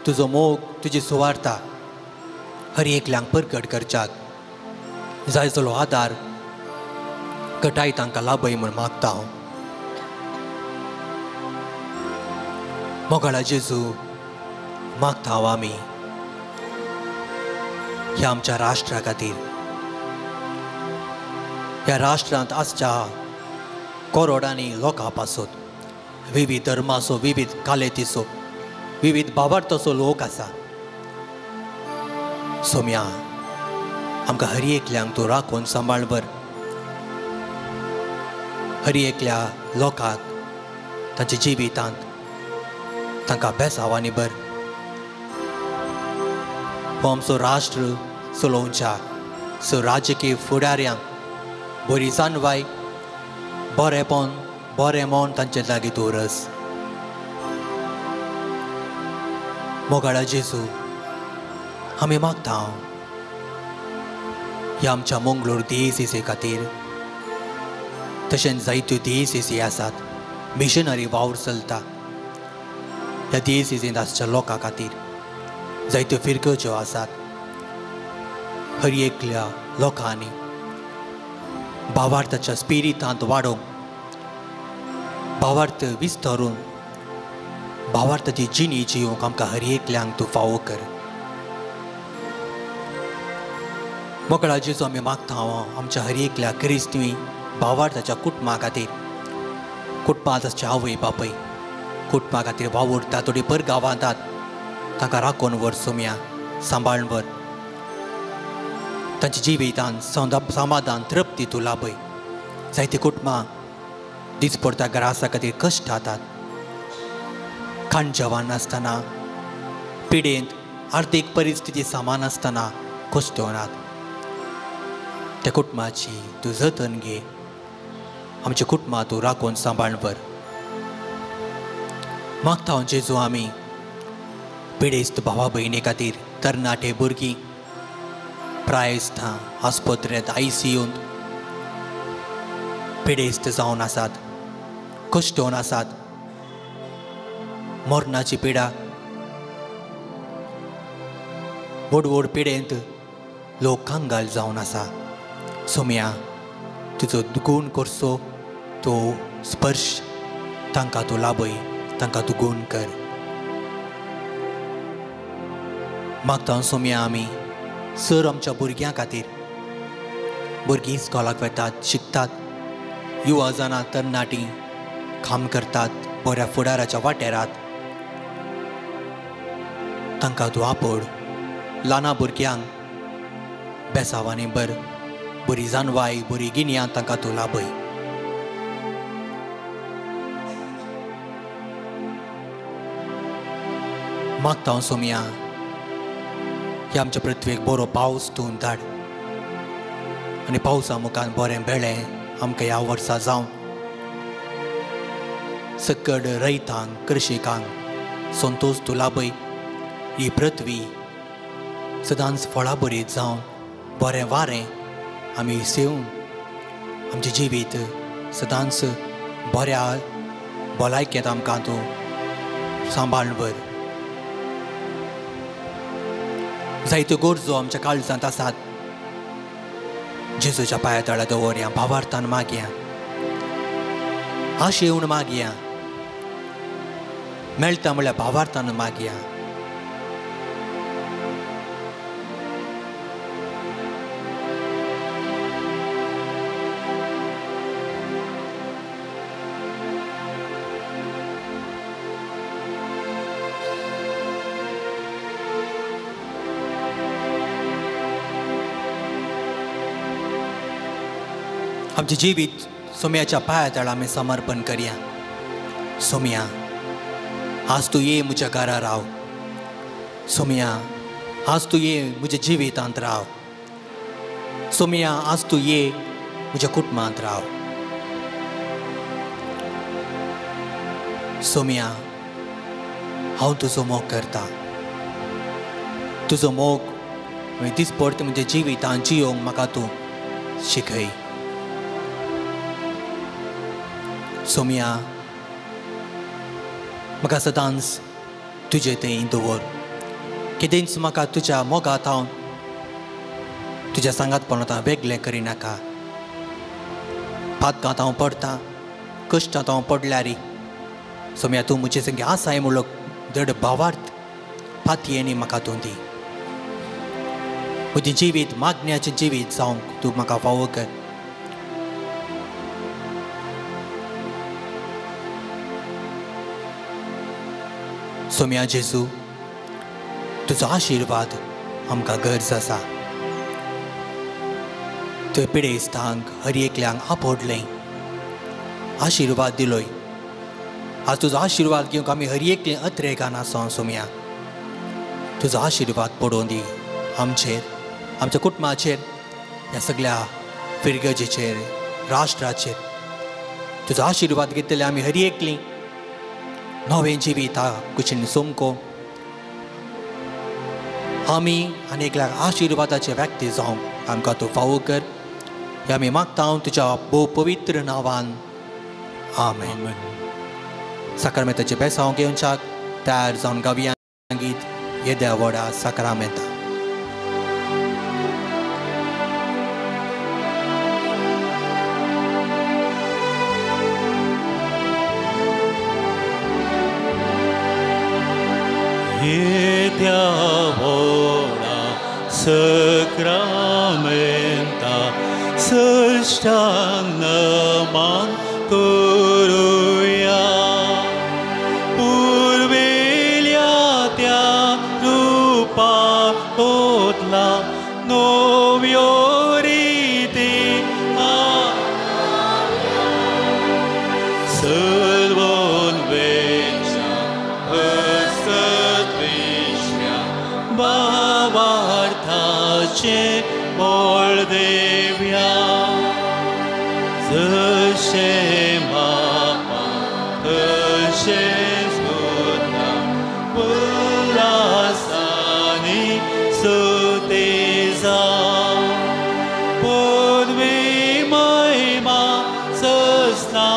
तुजो मोग, तुजी सुवार्ता हर एकल्यांक परगट करच्याक जाय जालो आदार ताकटाय तांकां लाभय म्हूण मागता हांव. मोगाळा जेजू, मागता हांव आमी ह्या आमच्या राष्ट्रा खातीर, ह्या राष्ट्रांत आसच्या करोडांनी लोकां पासत विविध धर्माचो, विविध कालेतीचो, विविध भावार्थाचो लोक आसा. सोम्या, आमकां हर एकल्यांक तूं राखून सांबाळ बर. हर एकल्या लोकांक तांच्या जिवितांत तांकां बेसावांनी बर. हो आमचो राष्ट्र चलोवच्या सो राजकीय फुडाऱ्यांक बरी जाणवाय, बरेंपण, बरें मन तांचे लागीं दवरस. मोगाळा जेजू, आमी मागता ह्या आमच्या मंगळूर दियेसीसी खातीर, तशेंच जायत्यो दियेसीसी आसात, मिशनरी वावर चलता ह्या दियेसीसींत आसच्या लोकां खातीर, जायत्यो फिरक्यो ज्यो आसात. हर एकल्या लोकांनी भावार्थाच्या स्पिरितांत वाडोवंक, भावार्थ विस्तारून भावार्थाची जिणी जिवंक आमकां हर एकल्यांक तूं फावो कर. मोगळा जेजू, आमी मागता आमच्या हर एकल्या क्रिस्ती भावार्थाच्या कुटुंबा खातीर, कुटुंबांत आसच्या आवय बापूय कुटुंबा खातीर वावुरता, थोडी पर गांवांत तांकां राखून व्हर सोम्या, सांबाळून व्हर. तांच्या जिवितान समाधान, तृप्ती तूं लाभय. जायतीं कुटुंबां दिसपडटा ग्रासा खातीर कश्ट जातात, खाण जेवण नासतना, पिडेंत, आर्थीक परिस्थिती समान आसतना कश्ट नात. त्या कुटुंबाची तूं जतन घे, आमच्या कुटुंबां तूं राखून सांबाळ व्हर. मागता हांव जेजू आमी पिडेस्त भावा भयणी खातीर, तरणाटे भुरगीं प्रायस्थां आस्पत्रेंत, आयसीयूंत पिडेस्त जावन आसात, कश्टोवन आसात, मरणाची पिडा, व्हड व्हड पिडेंत लोक कंगाल जावन आसा. सोम्या, तुजो गुण करचो तो स्पर्श तांकां तूं लाभय, तांकां तूं गुण कर. मागता सोम्या आमी सर आमच्या भुरग्यां खातीर, भुरगीं इस्कॉलाक वेतात, शिकतात, युवा जाणां तरणाटीं काम करतात, बऱ्या फुडाराच्या वाटेरात, तांकां तूं आपोड. ल्हाना भुरग्यांक बेसावांनी बर, बरी जाणवाय, बरी गिन्यान तांकां तूं लाभय. मागता हांव सोम्या ह्या आमच्या पृथ्वेक बरो पावस तूं धाड आनी पावसा मुखार बरें बेळें आमकां ह्या वर्सा जावन सकड रयतांक, कृशिकांक संतोश तूं लाभय. ही पृथ्वी सदांच फळां बरीत जावन बरें वारें आमी सेवन आमचें जिवीत सदांच बऱ्या भलायकेंत आमकां तूं सांबाळ व्हर. जायत्यो गरजो आमच्या काळजांत आसात, जेजूच्या पांया तळा दवरया, भावार्थान मागया, आशेवन मागया, मेळटा म्हळ्यार भावार्थान मागया. आमचें जिवीत सोम्याच्या पांया तळा आमी समर्पण करया. सोम्या, आज तूं ये म्हज्या घरा राव. सोम्या, आज तूं ये म्हज्या जिवितांत राव. सोम्या, आज तूं ये म्हज्या कुटुंबांत राव. सोम्या, हांव तुजो मोग करता. तुजो मोग दिसपडत म्हज्या जिवितांत जियोंक म्हाका तूं शिकय. सोम्या, म्हाका सदांच तुजे थंय दवर. केदेंच म्हाका तुज्या मोगांत हांव तुज्या सांगातपणांत हांव वेगळें करिनाका. पातकांत हांव पडटा, कश्टांत हांव पडल्यार सोम्या तूं म्हजे संगी आसाय म्हणलो दड भावार्थ पातयेनी म्हाका तूं दी. म्हजें जिवीत मागण्याचें जिवीत जावंक तूं म्हाका फावो कर. सोम्या जेजू, तुजो आशिर्वाद आमकां गरज आसा. तुवें पिडेस्तांक हर एकल्यांक आपोडलें, आशिर्वाद दिलोय. आज तुजो आशिर्वाद घेवंक आमी हर एकलें अत्रेगान आसा. सोम्या तुजो आशिर्वाद पडोवन दी आमचेर, आमच्या कुटुंबाचेर, ह्या सगळ्या फिरगजेचेर, राष्ट्राचेर. तुजो आशिर्वाद घेतले आमी हर एकलीं नवें जिविता कुशीन सोमको आमी आनी एकल्याक आशिर्वादाचे व्यक्ती जावंक आमकां तूं फावो कर. हे आमी मागता हांव तुज्या भोव पवित्र नांवान, आमेन. साक्रामेंताचें बेसांव घेवच्याक तयार जावन गावया गीत येद्या व्हडा साक्रामेंता. येद्या व्हडा साक्रामेंता सृष्टांक नमन करुया. पुर्विल्या त्या रुपा बदला नव्यो रिती सर्वोन्वेषा हस्तद्वेष्या भावार्थाचे बळ देव्या. जशें बापा तशेंच पुता उल्हासानी सुतेजा. पदवी महिमा ससना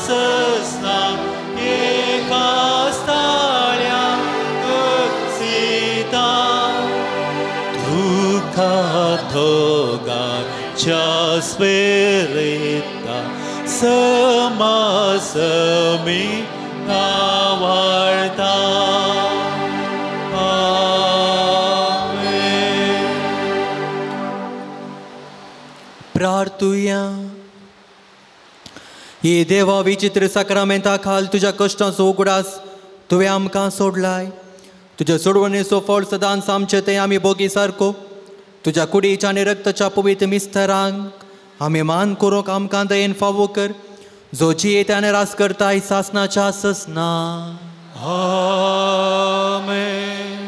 ससना एका स्थाळ्या सीता. तुका दोगांच्या स्पिरिता समासमी नावार्ता. आमेन. प्रार्थुया. ये देवा, विचित्र साक्रामेंता खाल तुज्या कश्टांचो उगडास तुवें आमकां सोडलाय. तुज्या सोडवणेचो फळ सदांच आमचें तें आमी बोगी सारको. तुज्या कुडीच्या आनी रक्ताच्या पवित्र मिस्तरांक आमी मान करूंक आमकां दयेन फावो कर, जो जियेत आनी रास करताय सासनाच्या ससना. आमेन.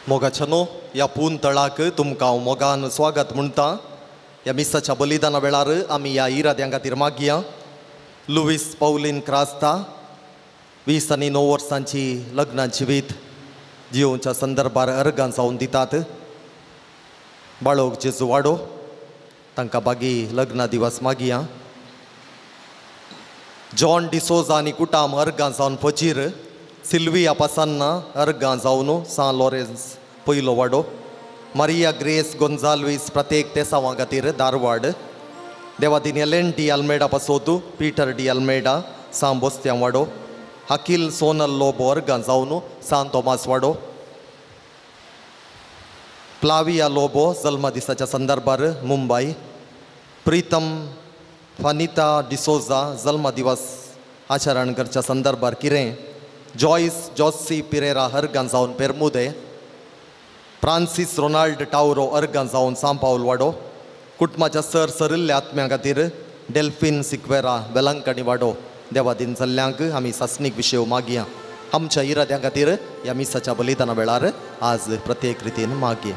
मोगाच्यानो, ह्या पून तळाक तुमकां हांव मोगान स्वागत म्हणटा. ह्या मिसाच्या बलिदाना वेळार आमी ह्या इराद्यां खातीर मागया. लुवीस पावलीन क्रास्ता 20 आनी 9 वर्सांची लग्नाची जिवीत जियोवच्या संदर्भार अर्गां जावन दितात. बाळोक जेजू वाडो तांकां बागी लग्ना दिवस मागया. जॉन डिसोजा आनी कुटाम अर्गां जावन फजीर. सिल्विया पासान्ना अर्गां जावन सां लॉरेन्स पयलो वाडो. मारिया ग्रेस गोंजाल्वीस प्रत्येक तेसांवा खातीर धारवाड. देवादीन एलेन डी अल्मेडा पासोतू पीटर डी अल्मेडा सां बोस्त्यां वाडो. अखिल सोनल लोबो अर्गां जावन सां तोमास वाडो. प्लाविया लोबो जल्म दिसाच्या संदर्भार मुंबय. प्रीतम फनिता डिसोजा जल्म दिवस आचरण करच्या संदर्भार किरें. जॉयस जॉसी पिरेरा अर्गां जावन पेरमुदे. फ्रांसीस रोनाल्ड टावरो अर्गां जावन सांपावल वाडो. कुटुंबाच्या सर सरिल्ल्या आत्म्या खातीर डेल्फीन सिक्वेरा वेलांकणी वाडो देवादीन जाल्ल्यांक आमी सासणीक विशय मागया. आमच्या इराद्यां खातीर ह्या मिसाच्या बलिदाना वेळार आज प्रत्येक रितीन मागया.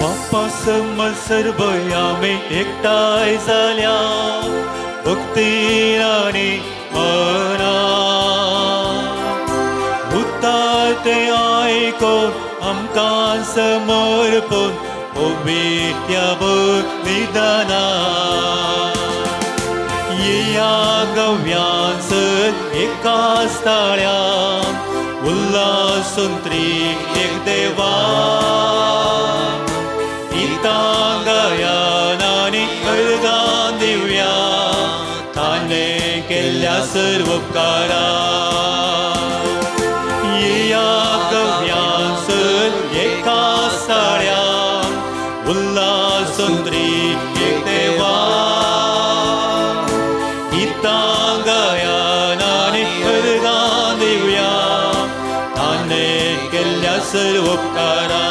बाप्पा सर्व आमी एकठांय जाल्या भक्तीन आनी मनान उतार ते आयकून आमकां समर्पण पवित्र बलिदाना येया गव्यांसर एका ताळ्यान उल्हासून त्रिएक देवा गीतां गायन आनी अर्गां दिवया ताणें केल्ल्या सर्व उपकारा येया गव्यांसर एका ताळ्यान उल्हासून त्रिएक देवा गीतां गायन आनी अर्गां दिवया ताणें केल्ल्या सर्व उपकारा.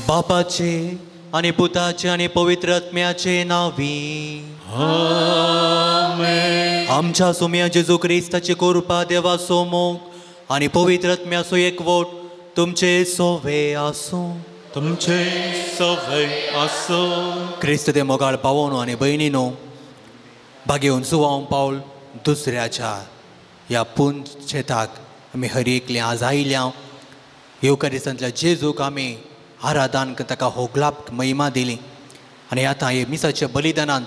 बापाचे आनी पुताचे आनी पवित्र आत्म्याचे नांवी आमेन. आमच्या सोम्या जेजू क्रिस्ताची कृपा देवाचो मोग आनी पवित्र आत्म्याचो एकवट तुमचे सोवे आसूं. तुमचे सोवे आसूं. क्रिस्त ते मोगाळ पावोनो आनी भयणीनो भागेवन सुवाव पावल दुसऱ्याच्या ह्या पुनशेताक आमी हर एकले आज आयल्या. येवकारिसांतल्या जेजूक आमी आराधन ताका होगलाप महिमा दिली आनी आतां हे मिसाच्या बलिदानान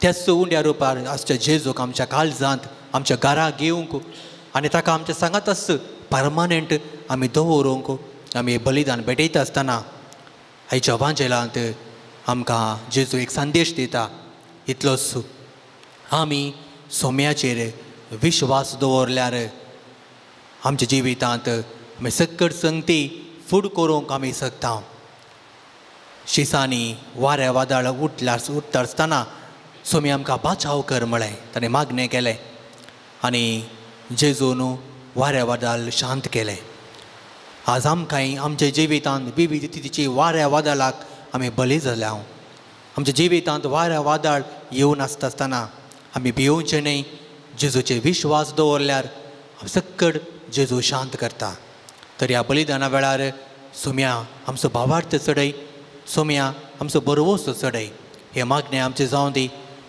त्याच उंड्या रुपार आसच्या जेजूक आमच्या काळजांत आमच्या घरा घेवंक आनी ताका आमच्या सांगातच परमानंट आमी दवरूंक आमी बलिदान भेटयता आसतना आयच्या वांजेलांत आमकां जेजू एक संदेश दिता. इतलोच आमी सोम्याचेर विश्वास दवरल्यार आमच्या जिवितांत आमी सक्कड संगती फूड करूंक आमी शकता. शिसांनी वाऱ्या वादळ उठता आसतना सोमी आमकां बाचाव कर म्हळें ताणें मागणें केलें आनी जेजून वाऱ्या वादळ शांत केलें. आज आमकांय आमच्या जिवितांत विविधतेची वाऱ्या वादळाक आमी बळी जाल्या. आमच्या जिवितांत वाऱ्या वादळ येवन आसता आसतना आमी भियोवचें न्हय. जेजूचे विश्वास दवरल्यार सक्कड जेजू शांत करता. तर ह्या बलिदाना वेळार सोम्या आमचो भावार्थ चडय, सोम्या आमचो बरवोसो चडय हे मागणें आमचें जावं दी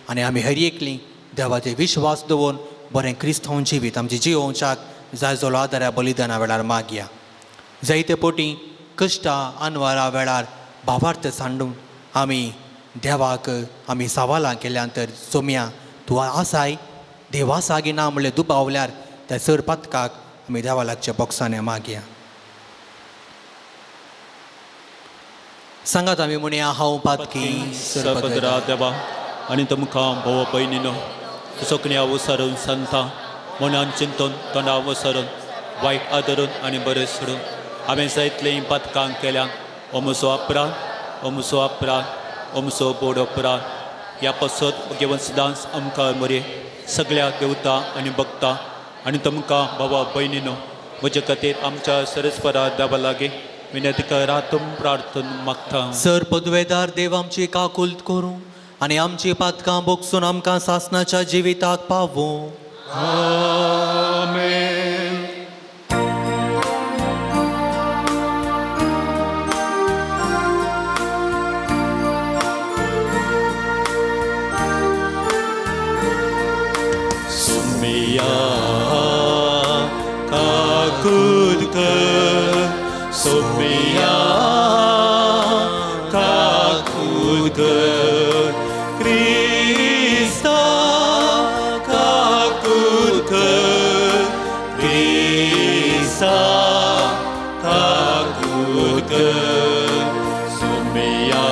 आनी आमी हर एकली देवाचेर विश्वास दवरून बरें क्रिस्तांव जिवीत आमचें जियोवच्याक जाय जालो आदार ह्या बलिदाना वेळार मागया. जायते पोटी कश्टां अनवारा वेळार भावार्थ सांडून आमी देवाक आमी सवालां केल्यान तर सोम्या तूं आसाय देव आसा की ना म्हणलें दुबावल्यार त्या सर पातकाक आमी देवा लागच्या बॉक्सांनी मागया. सांगात आमी म्हणया हांव पातकी सर्वदरा देवा आनी तुमकां भोव भयणीनो सुकण्या वसरून सांगता मनान चिंतून तोंडा वसरून वायट आदरून आनी बरें सोडून हांवें जायतलीं पातकां केल्यान अमुसो अपराध अमुसो अपराध अमुसो बोड अपराध ह्या पासत घेवन सदांच आमकां मरे सगळ्या देवता आनी भक्ता आनी तुमकां भावा भयणीनो म्हजे खातीर आमच्या सरस्परा देवा लागीं विनंती करा तुम प्रार्थना मागता. सर पदवेदार देव आमची काकुल्त करूं आनी आमची पातकां बोगसून आमकां सासनाच्या जिविताक पावूं. आमेन. सुमिया काकुद कर सोमिया काकुद कर क्रिस्ता काकुद कर क्रिस्ता काकुद कर सोमिया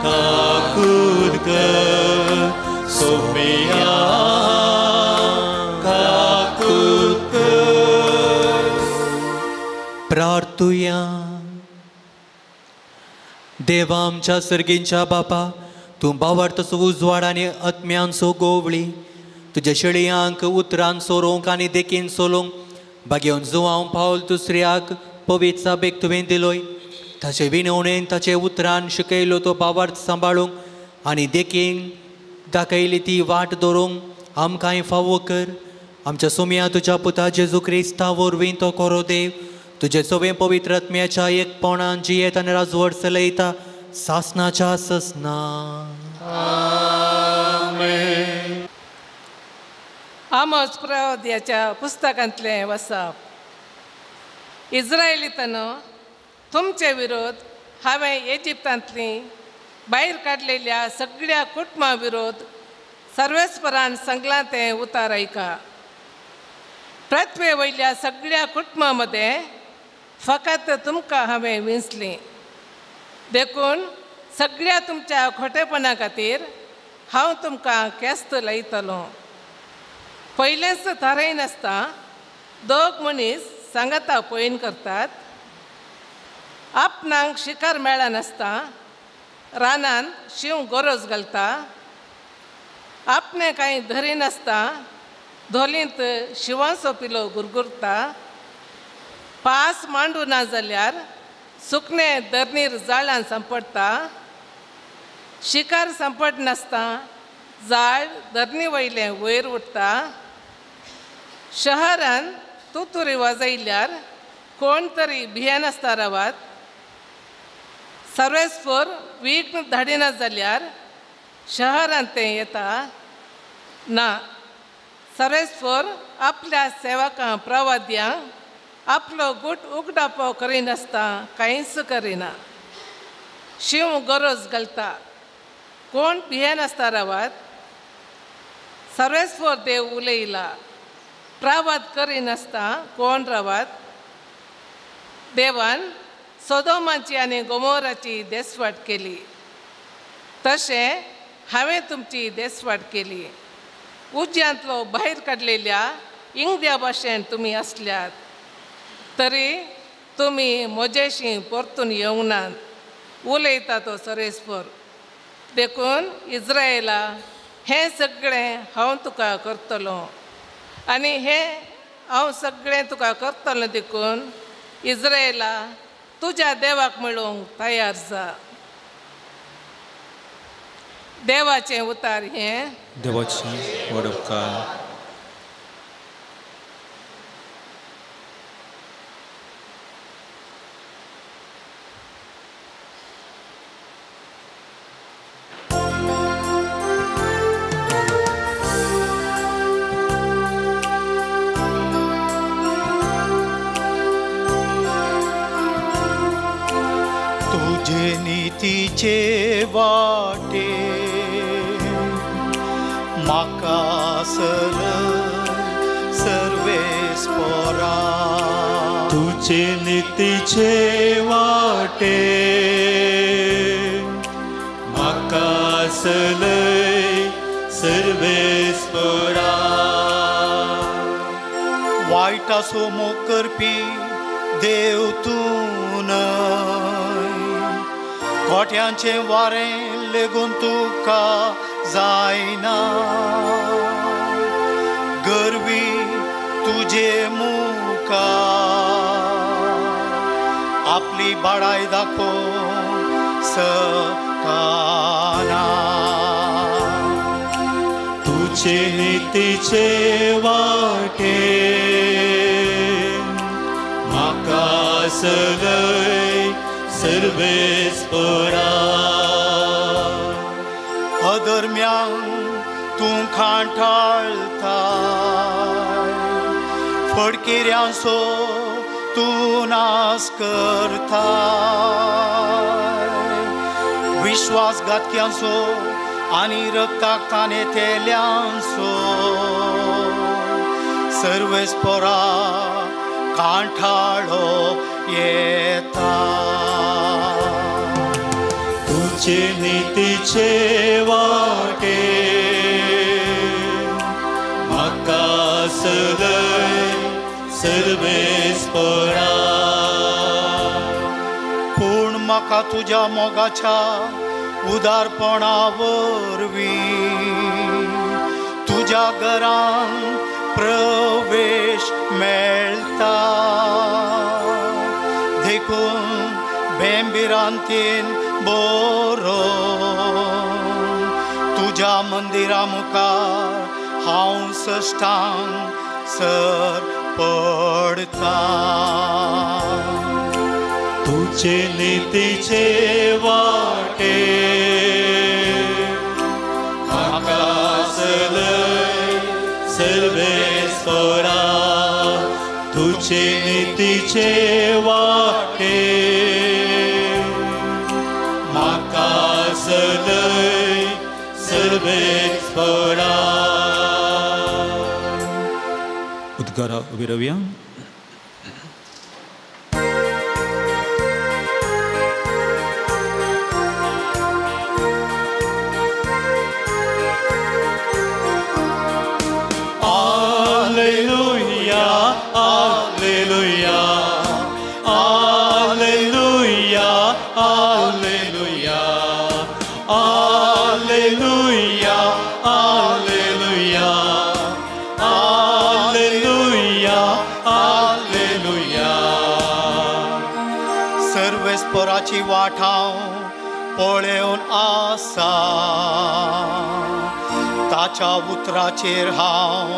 काकुद कर सोमिया प्रार्थुया. देवा आमच्या सर्गींच्या बापा, तूं बावार्थचो उजवाड आनी आत्म्यांचो गोवळी, तुज्या शेळयांक उतरान सोरोवंक आनी देखीन सोलोवंक बागेवन जुवांव पावल दुसऱ्याक पवित्र साबेक तुवें दिलोय. ताचे विनवणेन ताचे उतरान शिकयलो तो बावार्थ सांबाळूंक आनी देखीन दाखयली ती वाट दवरूंक आमकांय फावो कर. आमच्या सोम्या तुज्या पुता जेजू क्रिस्ता वरवीं तो कोरो देव तुजे सवे पवित्र आत्म्याच्या एकपणान जियेत आनी राजवट चलयता सासनाच्या ससना. आमेन. आमोस प्रवाद्याच्या पुस्तकांतलें वसाप. इस्रायलितांनो, तुमचे विरोध हांवें इजिप्तांतली भायर काडलेल्या सगळ्या कुटुंबा विरोध सर्वेस्परान सांगलां तें उतार आयका. पृथ्वे वयल्या सगळ्या कुटुंबा मदें फकत तुमकां हांवें विंचलीं, देखून सगळ्या तुमच्या खोटेपणा खातीर हांव तुमकां केस्त लायतलो. पयलेंच थारायनासतना दोग मनीस सांगाता पयन करतात. आपणाक शिकार मेळनासतना रानान शींव गरज घालता. आपणें कांय धरिनासतना धोलींत शिंवाचो पिलो गुरगुरता. पास मांडू ना जाल्यार सुकणें धरणीर जाळान सांपडटा. शिकार सांपडनासतना जाळ धरणी वयलें वयर उठता. शहरान तुतुरी वाजयल्यार कोण तरी भियेनासतना रावात. सर्वेस्पर विघ्न धाडिना जाल्यार शहरांत तें येता ना. सर्वेस्पर आपल्या सेवकां प्रवाद्यांक आपलो गुट उगडापो करिनासतना कांयच करिना. शींव गरज घालता, कोण भियेनासतना रावात. सर्वेस्पर देव उलयला, प्रावाद करिनासतना कोण रावात. देवान सोदोमाची आनी गोमोराची देसवाट केली, तशें हांवें तुमची देसवाट केली. उज्यांतलो भायर काडलेल्या इंगद्या भाशेन तुमी आसल्यात, तरी तुमी म्हजेशी परतून येवंक नात, उलयता तो सर्वेस्पर. देखून इस्रायला, हें सगळें हांव तुका करतलो आनी हें हांव सगळें तुका करतलो. देखून इस्रायला, तुज्या देवाक मेळूंक तयार जा. देवाचें उतार हें. देवाचें व्हड उपकार. तुझे नीतीचे वाटे म्हाका सलय सर्वेस्परा. तुझे नीतीचे वाटे म्हाका सलय सर्वेस्परा. वायटाचो मोग करपी देव तूं न्हय, कोट्यांचें वारें लेगून तुका जायना. गर्वी तुजे मुखार आपली बाडाय दाखोवंक सकना. तुजे नीतीचे वाटे म्हाका सलय सर्वेस्परा. अधर्म्यांक तूं खांठाळता, फडकिऱ्यांचो तूं नाश करता. विश्वासघातक्यांचो आनी रक्ताक तानेतेल्यांचो सर्वेस्परा कांठाळो येता. तुझे नीतीचे वाटे म्हाका सलय सर्वेस्परा. पूण म्हाका तुज्या मोगाच्या उदारपणा वरवीं तुज्या घरान प्रवेश मेळटा. देखून बेंबिरांतीन बरोवन तुज्या मंदिरा मुखार हांव सश्टांग सर पडता. तुझे नितीचे वाटे म्हाका चलय सर्वेस्परा, तुझे नितीचे वाटे म्हाका चलय सर्वेस्परा. उद्गारा उबी रावया. Alleluia, Alleluia, Alleluia, Alleluia, Alleluia, Alleluia, Alleluia, Alleluia. सर्वेस्पराची वाट हांव पळेवन आसा, ताच्या उतराचेर हांव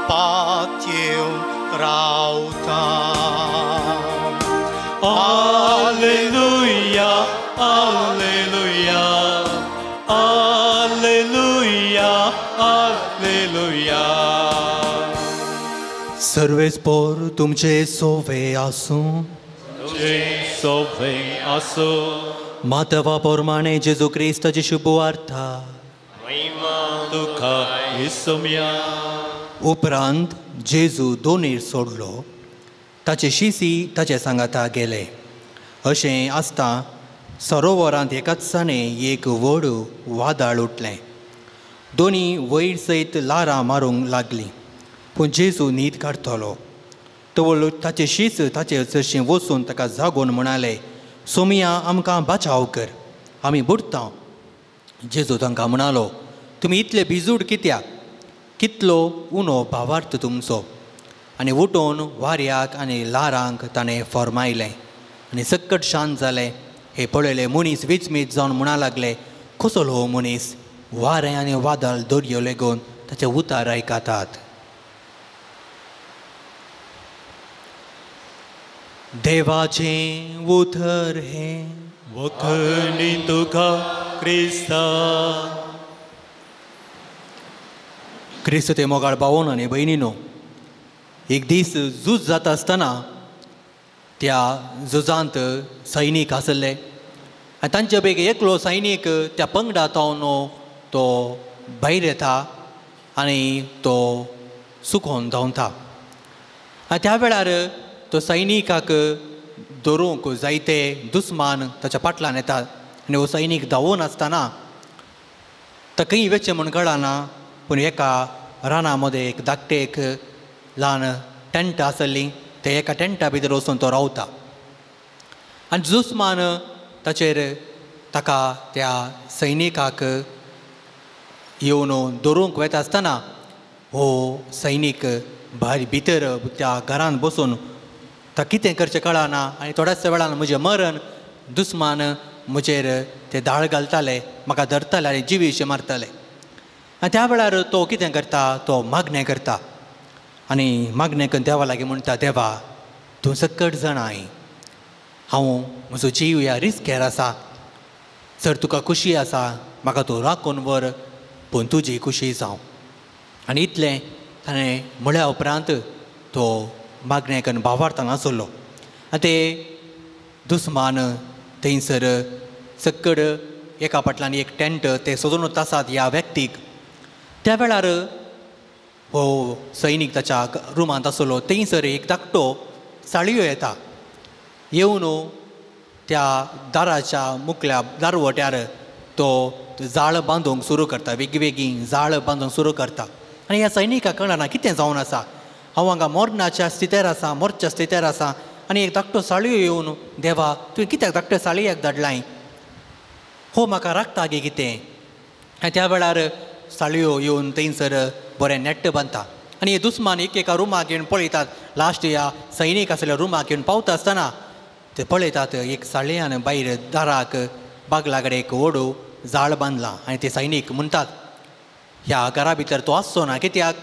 पातयेवन रावता. Alleluia, Alleluia, Alleluia, Alleluia. सर्वेस्पोर तुमचे सोवे आसूं. तुमचे सोवे आसूं. मातवा पोरमाणे जेजू क्रिस्ताची शुभवार्ता. महिमा तुका इसुम्या. उपरांत जेजू दोनीर सोडलो, ताचे शिसी ताचे सांगाता गेले. अशें आसता सरोवरांत एकाच साणें एक व्हड वादळ उठलें. दोनी वयर सयत ल्हारां मारूंक लागलीं, पूण जेजू न्हीद काडटलो. तवळ ताचे शीस ताचे चडशें वचून ताका जागोवन म्हणाले, सोमिया आमकां बाचाव कर, आमी बुडटा. जेजू तांकां म्हणालो, तुमी इतले भिजूड कित्याक? कितलो उणो भावार्थ तुमचो. आनी उठोवन वाऱ्याक आनी ल्हारांक ताणें फॉर्मायलें आनी सक्कट शांत जालें. हे पळयले मनीस विचमीत जावन म्हणा लागले, कसलो हो मनीस, वारें आनी वादळ दर्यो लेगून ताचे उतार आयकतात. देवाचें उतर हें. वखणी तुका क्रिस्ता. क्रिस्त ते मोगाळ भावोन आनी भयणीनो, एक दीस झूज जाता आसतना त्या झुजांत सैनीक आसले आनी तांचे पैकी एकलो सैनीक त्या पंगडा तावन तो भायर येता आनी तो सुकोन धांवता. आनी त्या वेळार तो सैनिकाक धरूंक जायते दुस्मान ताच्या फाटल्यान येतात आनी हो सैनीक धांवून आसतना ताका खंय वचचें म्हूण कळना, पूण एका राना मदें एक धाकटें एक ल्हान टेंट आसली, ते एका टेंटा भितर वचून तो रावता. आनी दुस्मान ताचेर ताका त्या सैनिकाक येवन धरूंक वता आसतना हो सैनीक भायर भितर त्या घरान बसून ताका कितें करचें कळना आनी थोड्याच वेळान म्हजें मरण दुस्मान म्हजेर ते दाळ घालताले, म्हाका धरताले आनी जिवीशे मारताले. आनी त्या वेळार तो कितें करता, तो मागणें करता आनी मागणें करून देवा लागीं म्हणटा, देवा तूं सकट जाणाय, हांव म्हजो जीव ह्या रिस्केर आसा, जर तुका खुशी आसा म्हाका तूं राखून व्हर, पूण तुजी खुशी जावं. आनी इतलें ताणें म्हळ्या उपरांत तो मागणें करून भावार्थान आसलो. आनी ते दुस्मान थंयसर सक्कड एका फाटल्यान एक टेंट ते सोदून आसात ह्या व्यक्तीक. त्या वेळार हो सैनीक ताच्या रुमांत आसलो. थंयसर एक धाकटो साळयो येता, येवन त्या दाराच्या मुखल्या दारवट्यार तो जाळ बांदूंक सुरू करता, वेगवेगळी जाळ बांदूंक सुरू करता. आनी ह्या सैनिकाक कळना कितें जावन आसा, हांव हांगा मरणाच्या स्थितेर आसा, मोरच्या स्थितेर आसा आनी एक धाकटो साळयो येवन देवा तुवें कित्याक धाकट्या साळयाक धाडलाय, हो म्हाका राखता गे कितें. आनी त्या वेळार साळयो येवन थंयसर बरें नेट्ट बांदता आनी हे दुस्मान एक एका रुमाक येवन पळयतात. लास्ट ह्या सैनीक आसल्या रुमाक येवन पावता आसतना ते पळयतात एक साळयान भायर दाराक बागला कडेन एक व्हडू जाळ बांदलां आनी ते सैनीक म्हणटात ह्या घरा भितर तो आसचो ना, कित्याक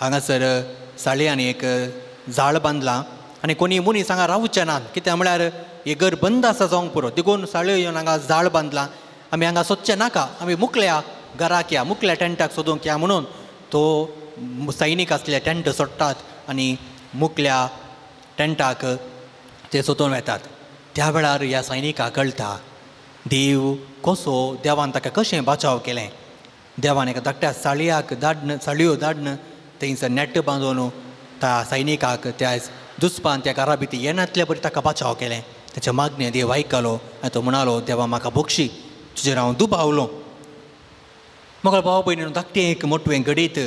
हांगासर साळयान एक जाळ बांदलां आनी कोणी मनीस हांगा रावचे नात, कित्याक म्हळ्यार हे घर बंद आसा जावंक पुरो, देखून साळयो येवन हांगा जाळ बांदलां, आमी हांगा सोदचें नाका, आमी मुकल्या घराक या मुकल्या टेंटाक सोदूंक या म्हणून तो सैनीक आसले टेंट सोडटात आनी मुकल्या टेंटाक ते सोदून वेतात. त्या वेळार ह्या सैनिकाक कळटा देव कसो, देवान ताका कशें बचाव केलें. देवान एका धाकट्या साळयाक धाडन, साळयो धाडन थंयसर नेट बांदून त्या सैनिकाक त्या दुस्पान त्या घरा भितर येनातल्या परी ताका बचाव केलें. ताच्या मागणें देव आयकलो आनी तो म्हणालो देवा म्हाका बक्षी, तुजेर हांव दुबावलो. म्हाका भाव भयणीन धाकटें एक मोटवें घडीत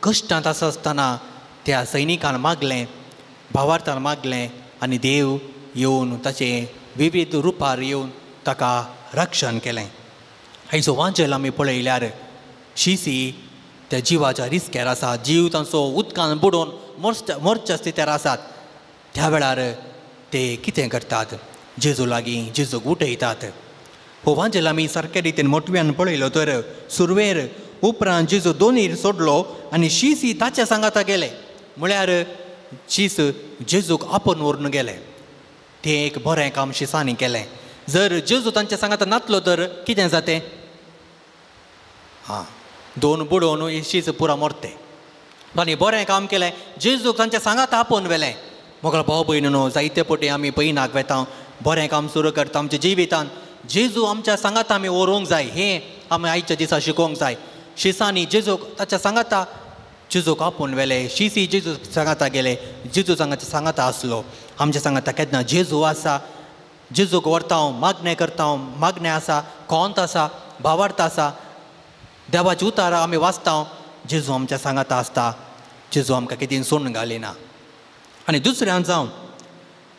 कश्टांत आसा आसतना त्या सैनिकान मागलें, भावार्थान मागलें आनी देव येवन ताचें विविध रुपार येवन ताका रक्षण केलें. आयचो वांजेल आमी पळयल्यार शिसी त्या जिवाच्या रिस्क्यार आसा, जीव तांचो उदकान बुडोवन मोर्च्या स्थित्यार आसात. त्या वेळार ते कितें करतात, जेजू लागीं जेजूक उठयतात. हो वांजेल आमी सारक्या रितीन मोटव्यान पळयलो तर सुरवेर उपरांत जेजू दोनीर सोडलो आनी शीस ताच्या सांगाता गेले, म्हळ्यार शीस जेजूक आपोवन व्हरून गेले. तें एक बरें काम शिसांनी केलें. जर जेजू तांच्या सांगाता नातलो तर कितें जातें, हां दोन बुडोवन शीस पुरा मोरते. आनी बरें काम केलें, जेजूक तांच्या सांगाता आपोवन व्हेलें. मोगळ भाव भयणीनो जायते पटी आमी पयनाक वेता, बरें काम सुरू करता आमच्या जिवितान, जेजू आमच्या सांगाता आमी व्हरूंक जाय, हें आमी आयच्या दिसा शिकोवंक जाय. शिसांनी जेजूक ताच्या सांगाता जेजूक आपोवन व्हेले, शिसी जेजू सांगाता गेले, जेजू सांगाता आसलो. आमच्या सांगाता केन्ना जेजू आसा, जेजूक व्हरता हांव, मागणें करता हांव, मागणें आसा, कोंत आसा, भावार्थ आसा, देवाची उतारां आमी वाचता, जेजू आमच्या सांगाता आसता, जेजू आमकां केदीन सोडून घालिना. आनी दुसऱ्यान जावन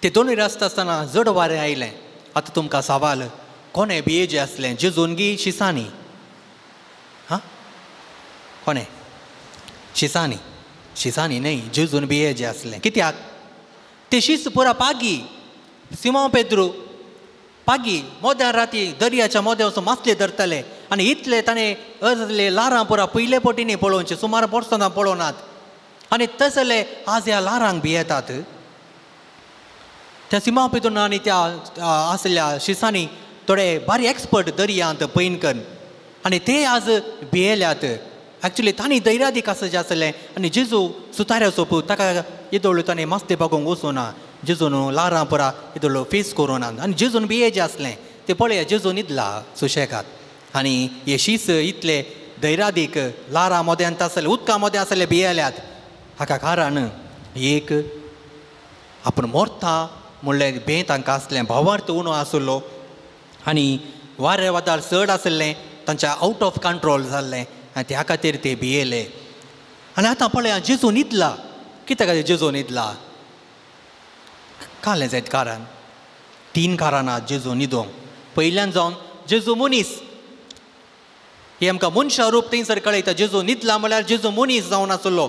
ते दोनूय रस्ते आसतना जड वारें आयलें. आतां तुमकां सवाल, कोणें भियेजे आसलें, जेजून गी शिसांनी? हां कोणें? शिसांनी. शिसांनी न्हय, जेजून भियेजे आसलें. कित्याक? ते शीस पुरा पागी, सिमांव पेद्रू पागी मोद्या राती दर्याच्या मोद्या वचून मासले धरताले आनी इतले ताणें असले लारां पुरा पयले पटींनी पळोवचे, सुमार वर्सां पळोवनात आनी तसले आज ह्या लारांक भियेतात. त्या सिमांव पेद्रून आनी त्या आसल्या शिसांनी थोडे बारी एक्सपर्ट दर्यांत पैन करून आनी ते आज भियेल्यात. एक्चुली तांणी धैर्यादीक आसचें आसलें आनी जेजू सुताऱ्याचो पूत ताका येदोळ ताणें मास्ते बागोवंक वचूना, जेजून लारां पुरा येदोळ फेस करूना आनी जेजून भियेजें आसलें. ते पळया जेजू न्हिदला सुशेगाद आनी हे शीस इतले धैर्यादीक लारां मोद्यांत आसले, उदका मोदें आसले भियेल्यात. हाका कारण एक आपूण मोरता म्हणलें भें तांकां आसलें, भावार्थ उणो आसलो आनी वारें वादळ चड आसलें, तांच्या आवट ऑफ कंट्रोल जाल्लें आनी त्या खातीर ते भियेले. आनी आतां पळया जेजू न्हिदला. कित्या खातीर जेजू न्हिदला? कालें जायत कारण, तीन कारणां जेजू न्हिदोंक. पयल्यान जावन जेजू मनीस, हें आमकां मनशा रूप थंयसर कळयता. जेजू न्हिदला म्हळ्यार जेजू मनीस जावन आसलो,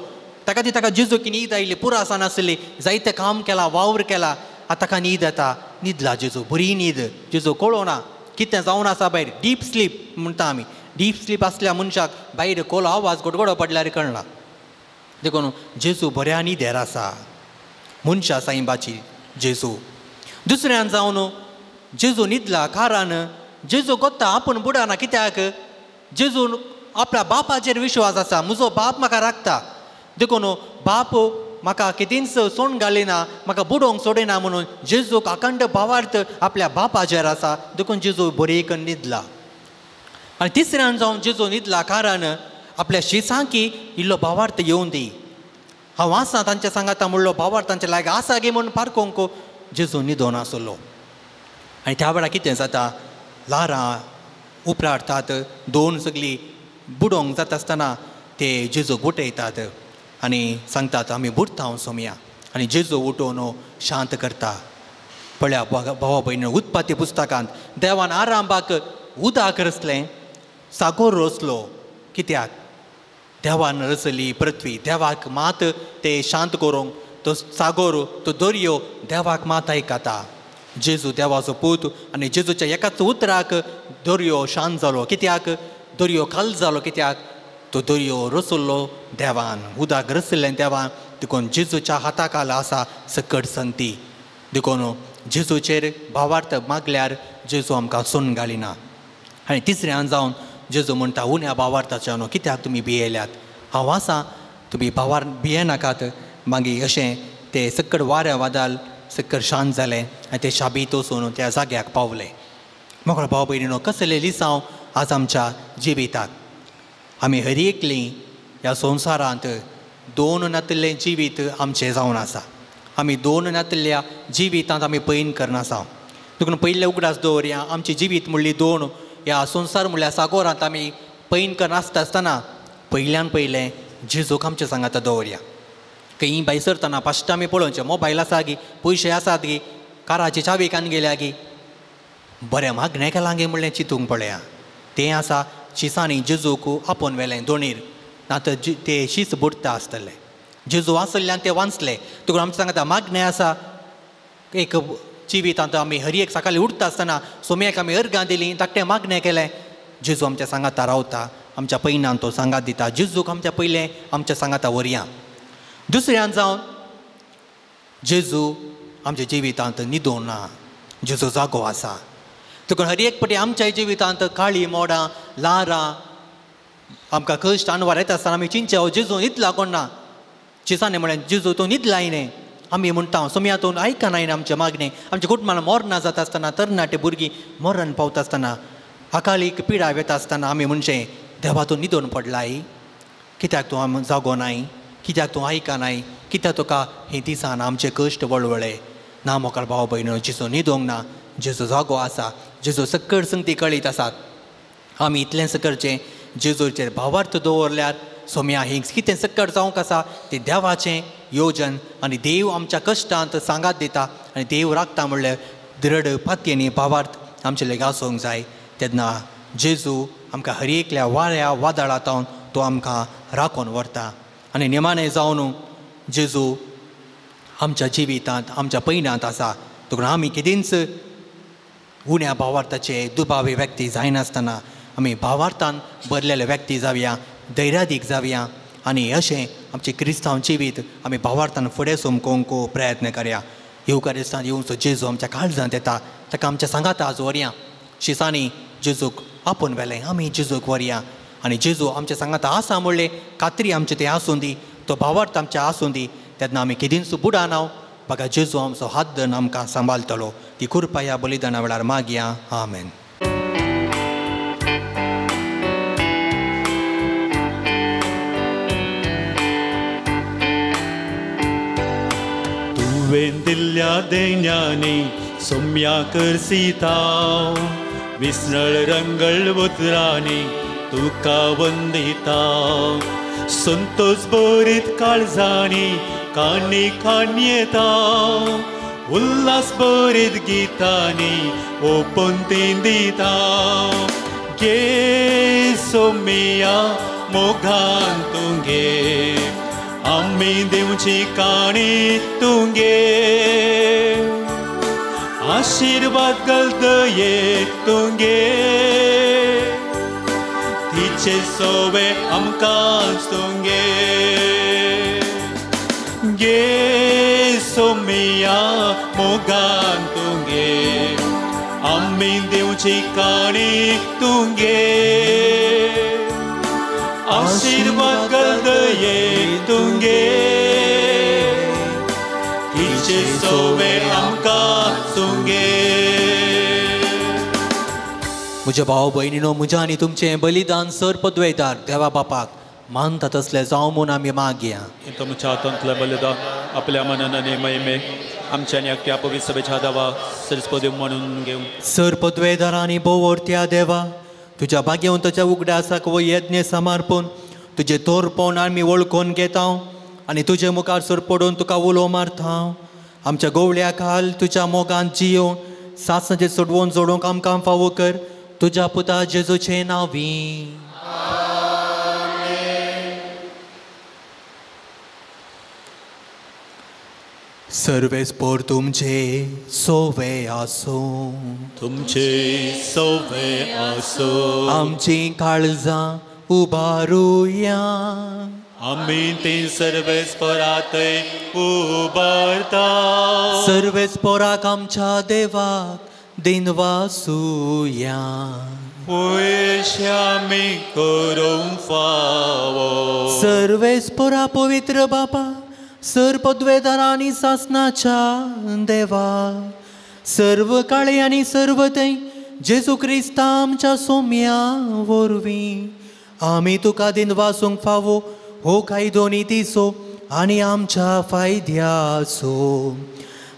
ताका ती ताका जेजूक न्हीद आयली, पुरो आसनासली, जायतें काम केलां, वावर केला, आतां ताका न्हीद येता. न्हिदला जेजू, बरी न्हीद, जेजू कळोना कितें जावन आसा भायर. डीप स्लीप म्हणटा आमी. डीप स्लीप आसल्या मनशाक भायर कोलो आवाज गोडगोडो पडल्यार कळना. देखून जेजू बऱ्या न्हिदेर आसा, मनशा सायबाची जेजू. दुसऱ्यान जावन जेजू न्हिदला कारण जेजू कोत्ता आपूण बुडना. कित्याक? जेजून आपल्या बापाचेर विश्वास आसा, म्हजो बाप म्हाका राखता, देखून बाप म्हाका केदींच सोण घालिना, म्हाका बुडोवंक सोडिना म्हणून जेजूक अखंड भावार्थ आपल्या बापाचेर आसा, देखून जेजू बरी करून न्हिदला. आनी तिसऱ्यान जावन जेजू न्हिदला कारण आपल्या शिसांकी इल्लो भावार्थ येवन दी, हांव आसा तांच्या सांगाता म्हणलो भावार्थ तांच्या लागीं आसा गे म्हणून पारकोंक जेजू न्हिदोन आसलो. आनी त्या वेळार कितें जाता, लारां उपराटतात, दोन सगळीं बुडोवंक जाता आसतना ते जेजूक उठयतात आनी सांगतात आमी बुडता सोमया. आनी जेजू उठोवन शांत करता. पळया भावा भयणी, उत्पत्ती पुस्तकांत देवान आरांभाक उदक रचलें, सागोर रचलो. कित्याक? देवान रचली पृथ्वी, देवाक मात ते शांत करूंक तो सागोर तो दर्यो देवाक मात आयकता. जेजू देवाचो पूत आनी जेजूच्या एकाच उतराक दर्यो शांत जालो. कित्याक? दर्यो खाल जालो. कित्याक? तो दर्यो रचलो देवान, उदक रचलें देवान. देखून जेजूच्या हाता खाला आसा सकट संती. देखून जेजूचेर भावार्थ मागल्यार जेजू आमकां सोन घालिना. आनी तिसऱ्यान जावन जेजू म्हणटा, उण्या भावार्थाच्या न्हू कित्याक तुमी भियेल्यात? हांव आसा, तुमी भावार भियेनाकात. मागीर अशें ते सकट वाऱ्या वादळ सकट शांत जालें आनी ते शाबीत वचून त्या जाग्याक पावले. मोगळ भाव भयणीनो, कसलें लिसांव आज आमच्या जिविताक. आमी हर एकलीं ह्या संवसारांत दोन नातिल्लें जिवीत आमचें जावन आसा. आमी दोन नातिल्ल्या जिवितांत आमी पयण करनासा. देखून पयलें उगडास दवरया, आमचें जिवीत म्हणली दोन ह्या संवसार म्हणल्यार सागोरांत आमी पयण करनासता आसतना पयल्यान पयलें जेजूक आमच्या सांगाता दवरया. खंय भायर सरतना फस्ट आमी पळोवचें, मोबायल आसा गी, पयशे आसात गी, काराची चावी कान गेल्या गी, बरें मागणें केलां गी म्हणलें चिंतूंक पळया. तें आसा शिसांनी जेजूक आपोवन व्हेलें दोणीर, ना तर ते शीस बुडटा आसतले. जेजू आसल्यान ते वांचले. तुका आमचें सांगता मागणें आसा एक जिवितांत आमी हर एक सकाळीं उठता आसतना सोम्याक आमी अर्गां दिलीं, धाकटें मागणें केलें, जेजू आमच्या सांगाता रावता, आमच्या पयनान तो सांगात दिता. जेजूक आमच्या पयलें आमच्या सांगाता व्हरया. दुसऱ्यान जावन जेजू आमच्या जिवितांत न्हिदोना, जेजू जागो आसा. देखून हर एक पटी आमच्या जिवितांत काळी मोडां ल्हारां आमकां कश्ट अणवार येता आसतना आमी चिंतचें, हो जेजू न्हिदला कोण ना. चिसांनी म्हळें जेजू तूं न्हिदलाय न्ही. आमी म्हणटा सोम्या तूं आयकनाय आमचें मागणें. आमच्या कुटुंबान मरणां जाता आसतना, तरणाटे भुरगीं मरण पावता आसतना, अकालीक पिडा वेता आसतना आमी म्हणचें, देवा तूं न्हिदून पडलाय, कित्याक तूं आम जागो नाय, कित्याक तूं आयकनाय, कित्याक तुका हे दिसान आमचे कश्ट वळवळे ना. मोकाळ भाव भयण, जेजू न्हिदोंक ना, जेजू जागो आसा, जेजू सकड संगती कळीत आसात. आमी इतलेंच करचें, जेजूचेर भावार्थ दवरल्यार सोम्या ही कितें सकट जावंक आसा तें देवाचें योजन आनी देव आमच्या कश्टांत सांगात दिता आनी देव राखता म्हणल्यार दृढ पातयेनी भावार्थ आमचे लागीं आसूंक जाय. तेन्ना जेजू आमकां हर एकल्या वाऱ्या वादळांत तो आमकां राखून व्हरता. आनी निमाणें जावन जेजू आमच्या जिवितांत आमच्या पयणांत आसा. देखून आमी केदींच उण्या भावार्थाचे दुबावी व्यक्ती जायनासतना आमी भावार्थान भरलेले व्यक्ती जावया, धैर्यादीक जावया आनी अशें आमचें क्रिस्तांव जिवीत आमी भावार्थान फुडें सोमकोवंक प्रयत्न करया. येवकारिस्तान येवचो जेजू आमच्या काळजांत येता, ताका आमच्या सांगाता आज व्हरया. शिसांनी जेजूक आपोवन व्हेलें, आमी जेजूक व्हरया आनी जेजू आमच्या सांगाता आसा म्हणलें खात्री आमचें तें आसूं दी, तो भावार्थ आमचें आसूं दी. तेन्ना आमी केदींच बुडाना, बघा जेजू आमचो हात धरून आमकां सांबाळटलो. ती कृपा ह्या बलिदाना वेळार मागया. आमेन. तुवें दिल्ल्या देण्यानी सोम्या करसिता, विसनळ रंगळ उतरांनी तुका वंदिता, संतोष भरीत काळजांनी काणी खाणयेता, उल्हास भरीत गितांनी ओपंती दिता. गे सोमिया मोगान तुगे आमी दिवची काणी तुगे, आशिर्वाद घाल दये तुगे, तिचे सोवे आमकां तुगे. गे सोमिया मोगान तुगे आमी दिवची काणी तुगे, आशिर्वाद घाल दये तुगे, तिचे सोवे आमकां तुगे. म्हज्या भाव भयणीनो, म्हज्या आनी तुमचें बलिदान सर पदवेदार देवा बापाक मानता तसलें जावं म्हूण आमी मागया. तुमच्या हातांतलें बलिदान आपल्या मनान आनी महिमेक आमच्या आनी एकट्या पवित्र सभेच्या देवा सरस्पती म्हणून घेवं. सर पदवेदार आनी भोवोरत्या देवा, तुज्या भाग्यवंताच्या उगडासाक वो यज्ञ समर्पण तुजें तोरपण आमी वळखून घेता. आनी तुजे मुखार सरपडून तुका उलो मारता. आमच्या गोवळ्या खाल तुज्या मोगान जियोवन सासणाचें सोडवून जोडूंक आमकां फावो कर, तुज्या पुता जेजूचें नांवी. सर्वेस्पोर तुमचे सोवे आसूं, तुमचे सोवे आसूं. आमची काळजां उबारुया, आमी ती सर्वेस्पोरातय उबारता. सर्वेस्पोराक आमच्या देवाक दिनवासुया, पयशे आमी करूंक फावो. सर्वेस्पोरा पवित्र बापा, सर पदवेदार आनी सासनाच्या देवा, सर्व काळे आनी सर्व थंय जेजू क्रिस्ता आमच्या सोम्या वरवीं आमी तुका दिनवासूंक फावो हो कायदो नितीचो आनी आमच्या फायद्याचो.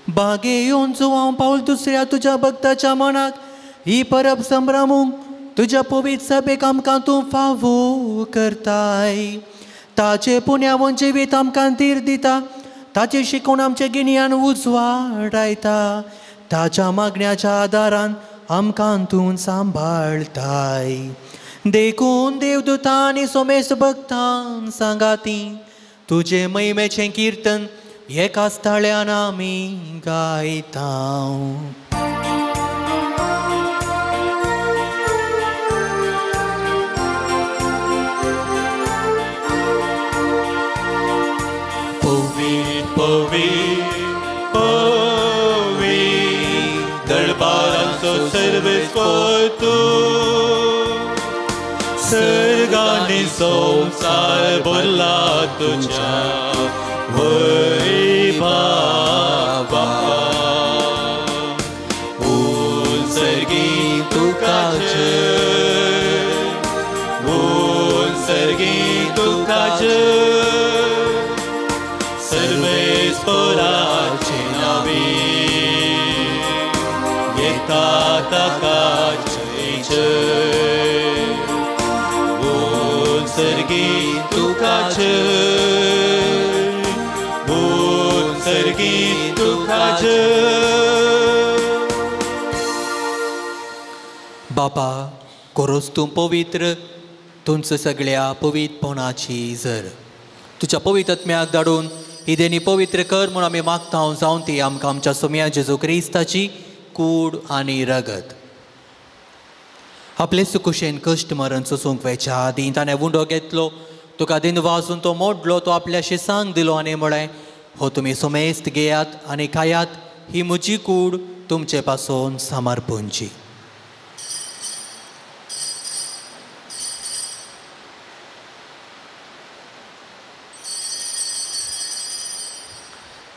बागे येवन हांव पावल दुसऱ्या तुज्या भक्ताच्या मनाक ही परब संभ्रमूंक तुज्या पवित्र सभेक आमकां तूं फावो करताय. ताचे पुण्यावन जिवीत आमकां धीर दिता, ताचे शिकोवन आमचें गिन्यान उजवाडायता, ताच्या मागण्याच्या आदारान आमकां तूं सांबाळताय. देखून देवदूतां आनी सोमेस्त भक्तां सांगाती तुजे महिमेचें किर्तन एकाच ताळ्यान आमी गायता. पवित्र पवित्र दरबारांचो सर्वेस्पोर तूं, सर्गांनी संवसार भरला तुज्या वैभवान. उत्सर्गी तुका जय, उत्सर्गी तुका जय, सर्वेस्पोराचे नांवी घेता ताका जय जय. उत्सर्गी तुका जय, उत्सर्गी तुका जय. बापा कोरोस तूं पवित्र, तुमचं सगळ्या पवित्रपणाची जर तुज्या पवित्र आत्म्याक धाडून ही देणी पवित्र कर म्हूण आमी मागता जावन ती आमकां आमच्या सोम्या जेजू क्रिस्ताची कूड आनी रगत. आपले सुकुशेन कश्ट मरण सोसूंक वेच्या आदीं ताणें उंडो घेतलो, तुका दिनवासून तो मोडलो, तो आपल्याशी सांग दिलो आनी म्हळें, हो तुमी सोमेस्त घेयात आनी खायात, ही म्हजी कूड तुमचे पासून समर्पणची.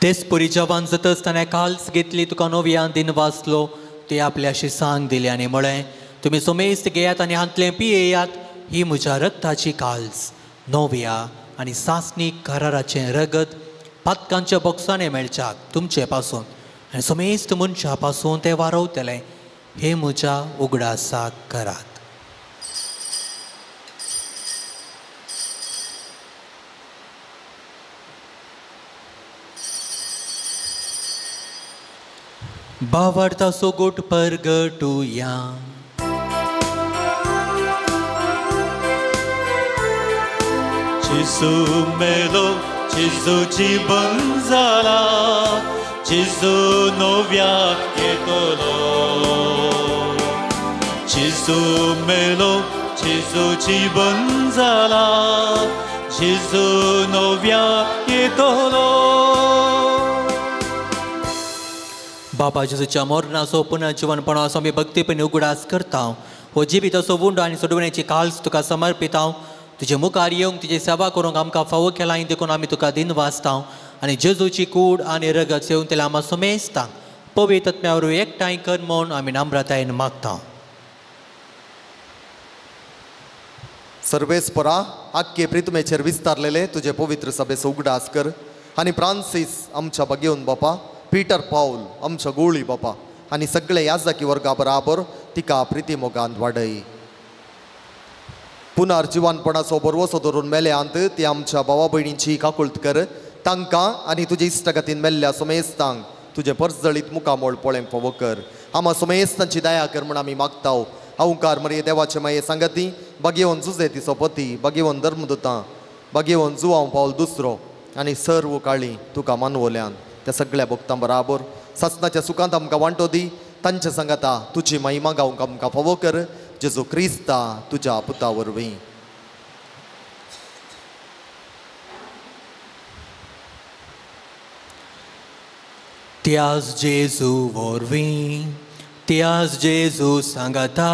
तेच परी जवान जातच ताणें काल्स घेतली, तुका नव्यान दिन वाचलो, ते आपल्याशी सांग दिली आनी म्हळें, तुमी सोमेस्त घेयात आनी हांतलें पियेयात, ही म्हज्या रक्ताची काल्स, नव्या आनी सासणीक कराराचें रगत पातकांच्या बोक्सांनी मेळच्याक तुमचे पासून आनी सोमेस्त मनशा पासून तें वारवतलें, हे म्हज्या उगडासाक करात. बावडता गोट परगटुया. जेजू मेलो, जेजू जीवन जाला, जेजू नव्याक येतलो. जेजू मेलो, जेजू जीवन जाला, जेजू नव्याक येतलो. बाबा जेजूच्या मरणाचो पुनर्जिवनपणाचो आमी भक्तीपणी उगडास करता. हो जिविताचो उंडो आनी सोडवण्याची काल्स तुका समर्पिता. तुजे मुखार येवंक तुजी सेवा करूंक आमकां फावो केला देखून आमी तुका दिन वाचता आनी जेजूची कूड आनी रगत सेवन तेला आमा सुमेस्तांक पवित्र आत्म्या वरवीं एकठांय कर म्हूण आमी नम्रतायेन मागता. सर्वेस्परा आख्खे प्रितमेचेर विस्तारलेले तुजे पवित्र सभेचो उगडास कर आनी फ्रांसीस आमच्या बगेवन बापा, पीटर पावल आमच्या गोळी बापा आनी सगळे याजकी वर्गा बराबर तिका प्रिती मोगान वाडय. पुनर्जिवानपणाचो भरवसो धरून मेल्यांत ती आमच्या भावा भयणींची काकुळट कर. तांकां आनी तुजे इश्टागतीन मेल्ल्या सोमेस्तांक तुजें परजळीत मुखामोळ पळेंक फावो कर. आमा सोमेस्तांची दया कर म्हूण आमी मागताव. अवकार मरये देवाचे माये सांगती बागेवन जुजे तिचो पती बागेवन धर्मदुतां बागेवन जुवांव पावल दुसरो आनी सर्व काळी तुका मानवल्यान त्या सगळ्या भक्तां बराबर सासनाच्या सुखांत आमकां वांटो दी. तांच्या सांगाता तुजी महिमा गावंक आमकां फावो कर. जेजू क्रिस्ता तुज्या पुता वरवीं. त्यास जेजू वरवीं, त्यास जेजू सांगाता,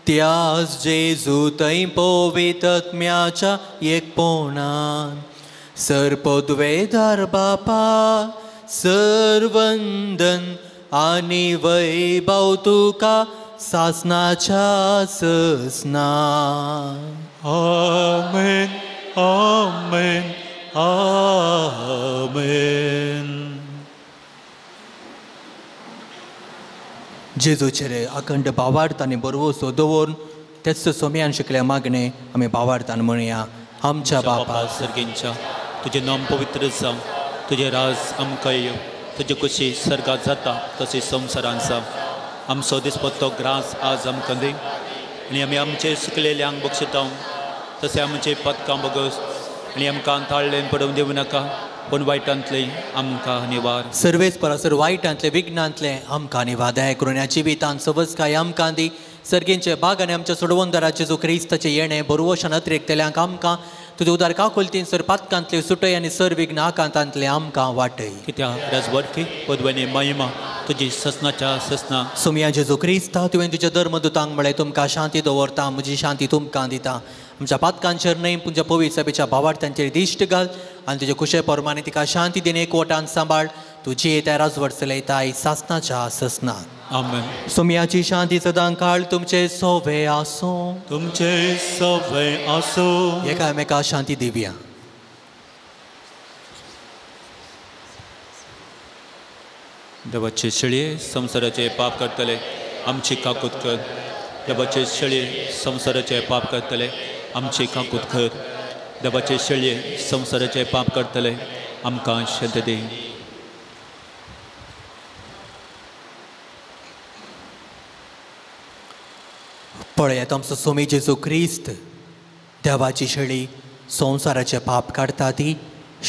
त्यास जेजू थंय पवित्रत्म्याच्या एकपणान सर्पद्वेदार बापा सर्वंदन आनी वैभव तुका सासनाच्या ससना. आमेन आमेन आमेन. जेजूचेर अखंड भावार्थ आनी बरवसो दवरून तेच सोम्यान शिकल्या मागणें आमी भावार्थान म्हणया. आमच्या बापा सर्गींच्या तुजें नाम पवित्र जावं, तुजें राज आमकां येवं, तुजे कुशी सर्गात जाता तशी संवसारांत जावं. आमचो दिसपट्टो ग्रास आज आमकां दी आनी आमी आमचे सुकलेल्यांक बक्षिता तशें आमचें पदकां बगस आनी आमकां ताळ्ळेन पडोवन दिवं नाका पूण वायटांतलें आमकां निवार. सर्वेस परासर वायटांतलें विघ्नांतलें आमकां निवार. दया करून ह्या जिवितांत सवसकाय आमकां दी. सर्गींचे बाग आनी आमच्या सोडवणदाराचे जो क्रिस्ताचें येणें बरवशान अतिरेकतल्यांक आमकां तुजे उदार काकुलतीन सर पातकांतले सुटय आनी सर विघ्न आकांतांतले आमकां वाटय. कित्याक राजवटकी पदवनी महिमा तुजी ससनाच्या ससना. सोमया जेजू क्रिस्ता तुवें तुज्या धर्मदुतांक म्हळें तुमकां शांती दवरता, म्हजी शांती तुमकां दिता. आमच्या पातकांचेर न्हय तुमच्या पवित्र सभेच्या भावार्थ्यांचेर दिश्ट घाल आनी तुजे कुशे परमाने तिका शांती दिवन एकवटान सांबाळ. तुजी त्या राजवट चलयताय सासनाच्या ससना. आमेन. सोमयाची शांती सदां काळ तुमचे सोवे आसूं. तुमचे सोवे आसूं. एकामेका शांती दिवया. देवाचे शेळये संवसाराचे पाप करतले आमची काकूत कर. देवाचे शेळये संवसाराचे पाप करतले आमची काकूत कर. देवाचे शेळये संवसाराचे पाप करतले आमकां शांती दी. पळयात आमचो सोमी जेजू क्रिस्त देवाची शेळी संवसाराचे पाप काडटा ती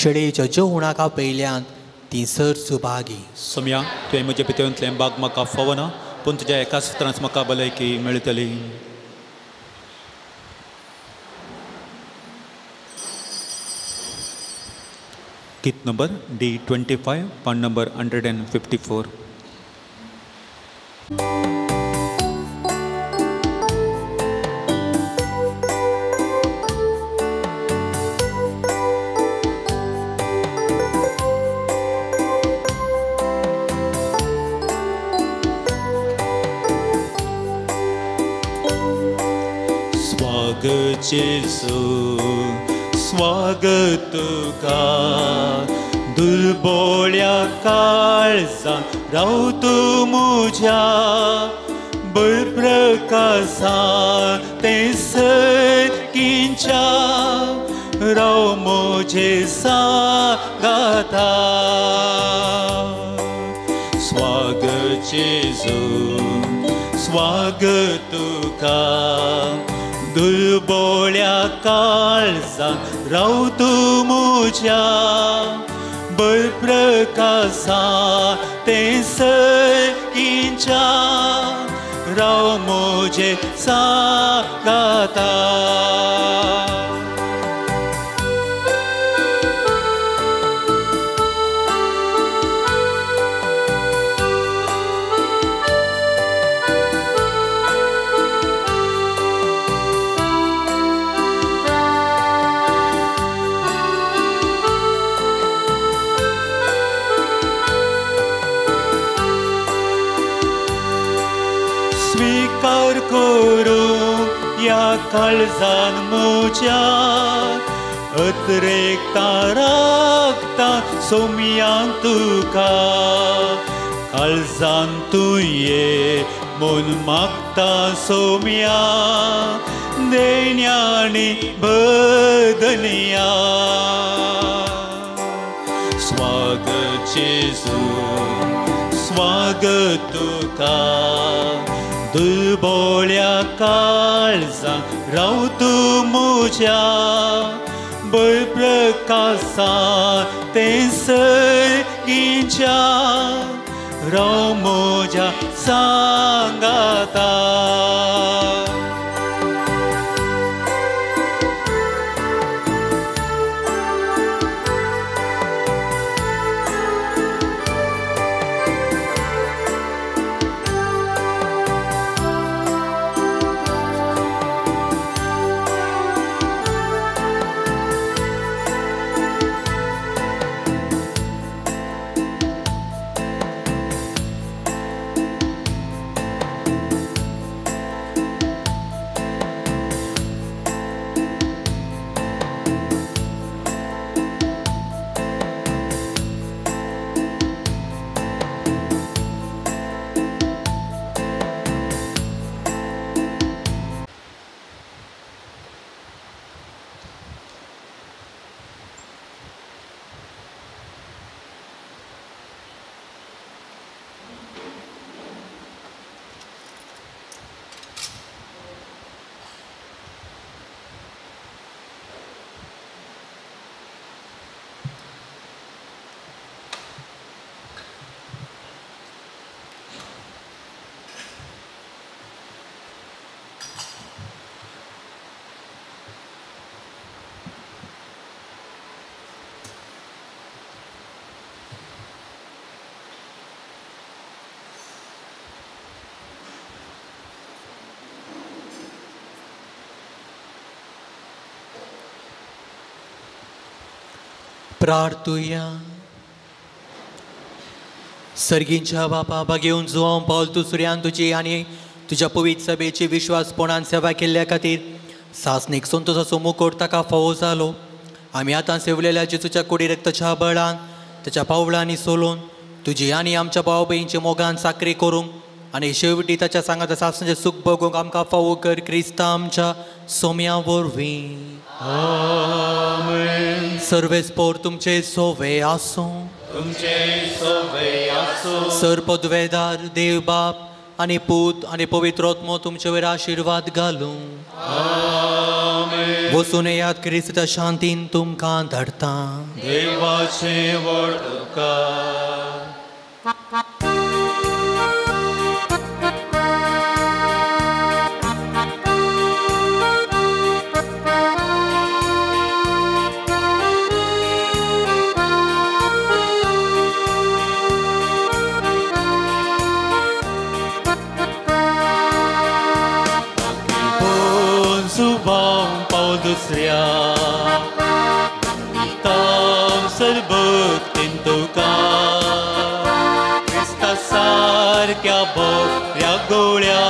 शेळयेच्या जेवणाक आपयल्यान ती सर सुभागी. सोम्या तुवें म्हज्या भितरतलें बाग म्हाका फावना पूण तुज्या एकाच सुत्रांत म्हाका भलायकी मेळटली. गीत नंबर D25, पान नंबर 154. स्वागत जेजू स्वागत तुका दुर्बोळ्या काळजान राव तूं म्हज्या बळप्रकासा तें सर्गींच्या राव म्हजे सांगाता. स्वागत जेजू स्वागत तुका दुर्बोळ्या काळजान राव तूं म्हज्या बळप्रकासा तें सर्गींच्या राव म्हजे सांगाता. स्वीकार करूं ह्या काळजान म्हज्या अत्रेकता राखता सोमयान तुका काळजान तूं ये म्हूण मागता सोमया देण्यानी बदलिया. स्वागत जेजू स्वागत तुका, दुर्बोळ्या काळजां राव तूं म्हज्या, बळप्रकासा तें सर्गीच्या राव म्हज्या सांगाता. प्रार्थुया. सर्गींच्या बापा बागेवन जुवांव पावल दुसऱ्यान तुजी आनी तुज्या पवित्र सभेची विश्वासपणान सेवा केल्ल्या खातीर सासणीक संतोषाचो मुकोट ताका फावो जालो. आमी आतां सेवलेल्या जेजूच्या कुडी रक्ताच्या बळान ताच्या पावलांनी सोलून तुजी आनी आमच्या भाव भयणीच्या मोगान साकरी करूंक आनी शेवटी ताच्या सांगाता सासणाचें सूख भोगूंक आमकां फावो कर क्रिस्ता आमच्या सोम्या वरवीं. आमेन. सर्वेस्पोर तुमचे सोवे आसूं, तुमचे सोवे आसूं. सर पदवेदार देव बाप आनी पूत आनी पवित्र आत्मो तुमचे वयर आशिर्वाद घालूं. आमेन. वचून येयात, क्रिस्ताच्या शांतीन तुमकां धाडटा. देवाचे व्हड उपकार. दुसऱ्या तांव सरबतीन तुका, क्रिस्ता सारक्या बऱ्या गोळ्या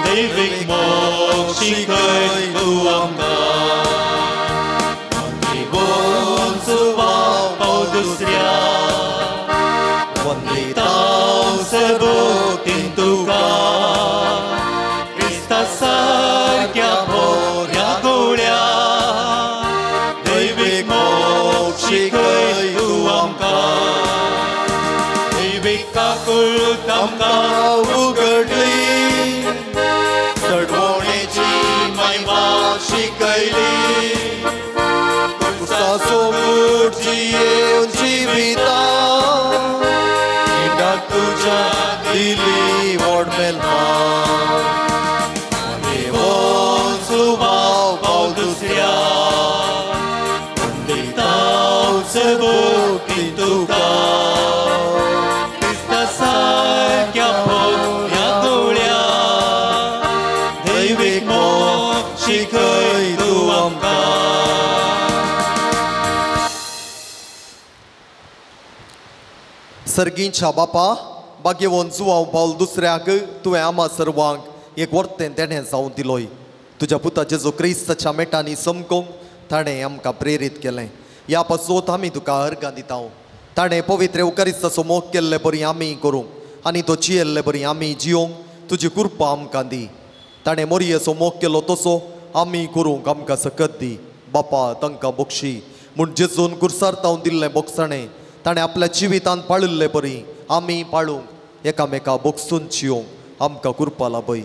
दैवीक मोग शिकय तूं आमकां. सुवाव पाव दुसऱ्या तांव सरबतीन तुका, क्रिस्ता सारक्या बऱ्या गोळ्या दैवीक मोग शिकय तूं आमकां. दैवीक काकूळट आमकां उगडली, चडवणेची महिमा शिकयली, तुझा सोबूट जियेवन जिविता तुझ्या दिली व्हड मेलपा. सुवाव पाव दुसऱ्या तांव सबोती तुका, क्रिस्ता सारक्या बऱ्या गोळ्या दैवीक मोग शिकय तूं आमकां. सर्गींच्या बापा भाग्यवंत जुवांव पावल दुसऱ्याक तुवें आमा सर्वांक एक वर्तें तेणें जावन दिलोय. तुज्या पुता जेजू क्रिस्ताच्या मेटांनी समकोंक ताणें आमकां प्रेरीत केलें. ह्या पासत आमी तुका अर्गां दिता. ताणें पवित्र उकारिस्ताचो मोग केल्ले बरी आमी करूंक आनी तो जियेल्ले बरी आमी जियोंक तुजी कृपा आमकां दी. ताणें मोरयेचो मोग केलो तसो आमी करूंक आमकां सकत दी. बापा तांकां बक्षी म्हूण जेजून कुर्सार तावन दिल्लें बोगसणें ताणें आपल्या जिवितांत पाळिल्ले परी आमी पाळूंक एकामेका बोगसून जियोंक आमकां कुरपा लाभय.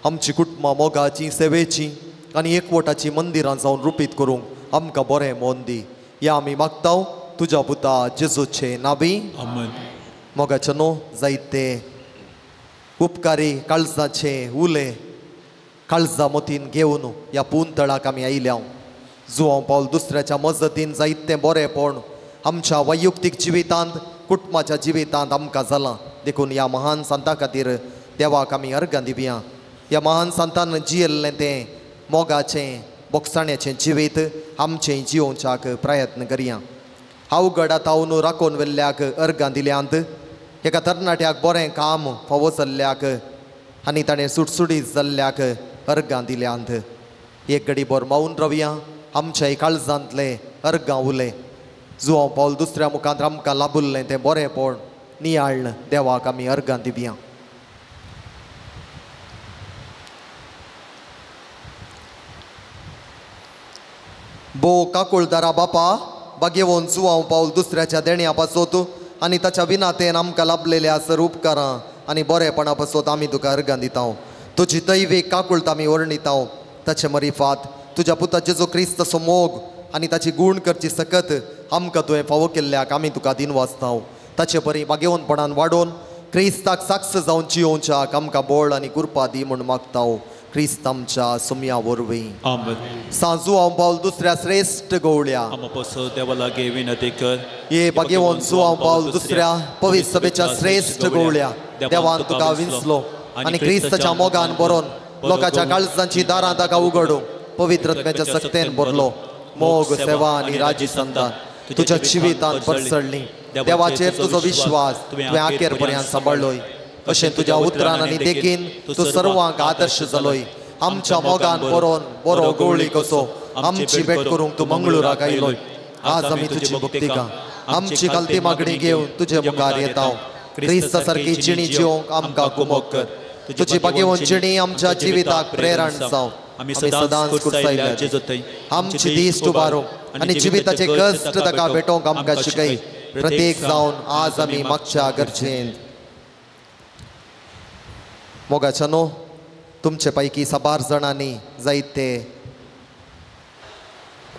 आमची कुटुंबां मोगाची सेवेची आनी एकवटाची मंदिरां जावन रुपीत करूंक आमकां बरें मोन दी. ह्या आमी मागता तुज्या पुता जेजूचे नावी. आमेन. मोगाचे न्हू जायते उपकारी काळजाचे उले काळजा मतीन घेवन ह्या पुंतळाक आमी आयल्या. जुवांव पावल दुसऱ्याच्या मजतीन जायतें बरेंपण आमच्या वैयक्तीक जिवितांत कुटुंबाच्या जिवितांत आमकां जालां. देखून ह्या महान संता खातीर देवाक आमी अर्गां दिवया. ह्या महान संतान जियेल्लें तें मोगाचें बोगसाण्याचें जिवीत आमचें जियोवच्याक प्रयत्न करया. अवघडा तावन राखून वेल्ल्याक अर्गां दिल्यांत, एका तरणाट्याक बरें काम फावो जाल्ल्याक आनी ताणें सुटसुटीत जाल्ल्याक अर्गां दिल्यांत. एक घडी भर मावन रावया. आमच्या काळजांतले अर्गां उले जुवांव पावल दुसऱ्या मुखांत आमकां लाबुल्लें तें बरेंपण नियाळ्ळ देवाक आमी अर्गां दिवया. भोव काकुळदारा बापा बागेवन जुवांव पावल दुसऱ्याच्या देण्या पासत आनी ताच्या विनातेन आमकां लाभलेल्या सर उपकारां आनी बरेपणा पासत आमी तुका अर्गां दिता. तुजी दैवीक काकुळत आमी वर्णिता. ताचे मरिफात तुज्या पुता जेजू क्रिस्ताचो मोग आनी ताची गूण करची सकत आमकां तुवें फावो केल्ल्याक आमी तुका दिनवासता. ताचे परी बागेवनपणान वाडोवन क्रिस्ताक साक्ष जावन जियोवच्याक आमकां बळ आनी कृपा दी म्हूण मागता. क्रिस्त आमच्या सुमया वरवीं. आमेन. सांजू हांव पावल दुसऱ्या श्रेश्ठ गवळ्या देवा लागीं विनंती कर. ये बागेवन जुवांव पावल दुसऱ्या पवित्र सभेच्या श्रेश्ठ गवळ्या देवान तुका विंचलो आनी क्रिस्ताच्या मोगान बरोवन लोकांच्या काळजांची दारां ताका उगडूंक पवित्र आत्म्याच्या सक्तेन भरलो. मोग सेवा आनी राजी संतान तुज्या जिवितांत परसळ्ळी. देवाचेर तुजो विश्वास तुवें आखेर पर्यंत सांबाळ्ळोय. अशें तुज्या उतरान आनी देखीन तूं सर्वांक आदर्श जालोय. आमच्या मोगान बरोवन बरो गवळी कसो आमची भेट करूंक तूं मंगळुराक आयलोय. आज आमी तुजी भक्तिका आमची खालती मागणी घेवन तुजे मुखार येता. क्रिस्ता सारकी जिणी जिवंक आमकां कुमक कर. तुजी बागेवन जिणी आमच्या जिविताक प्रेरण जावं. आमी सदांच कुर्सायल्या आमची दीस उबारूंक आनी जिविताचे कश्ट ताका भेटोवंक आमकां शिकय. प्रत्येक जावन आज आमी मागच्या गरजेन. मोगाच्या न्हू तुमचे पैकी साबार जाणांनी जायते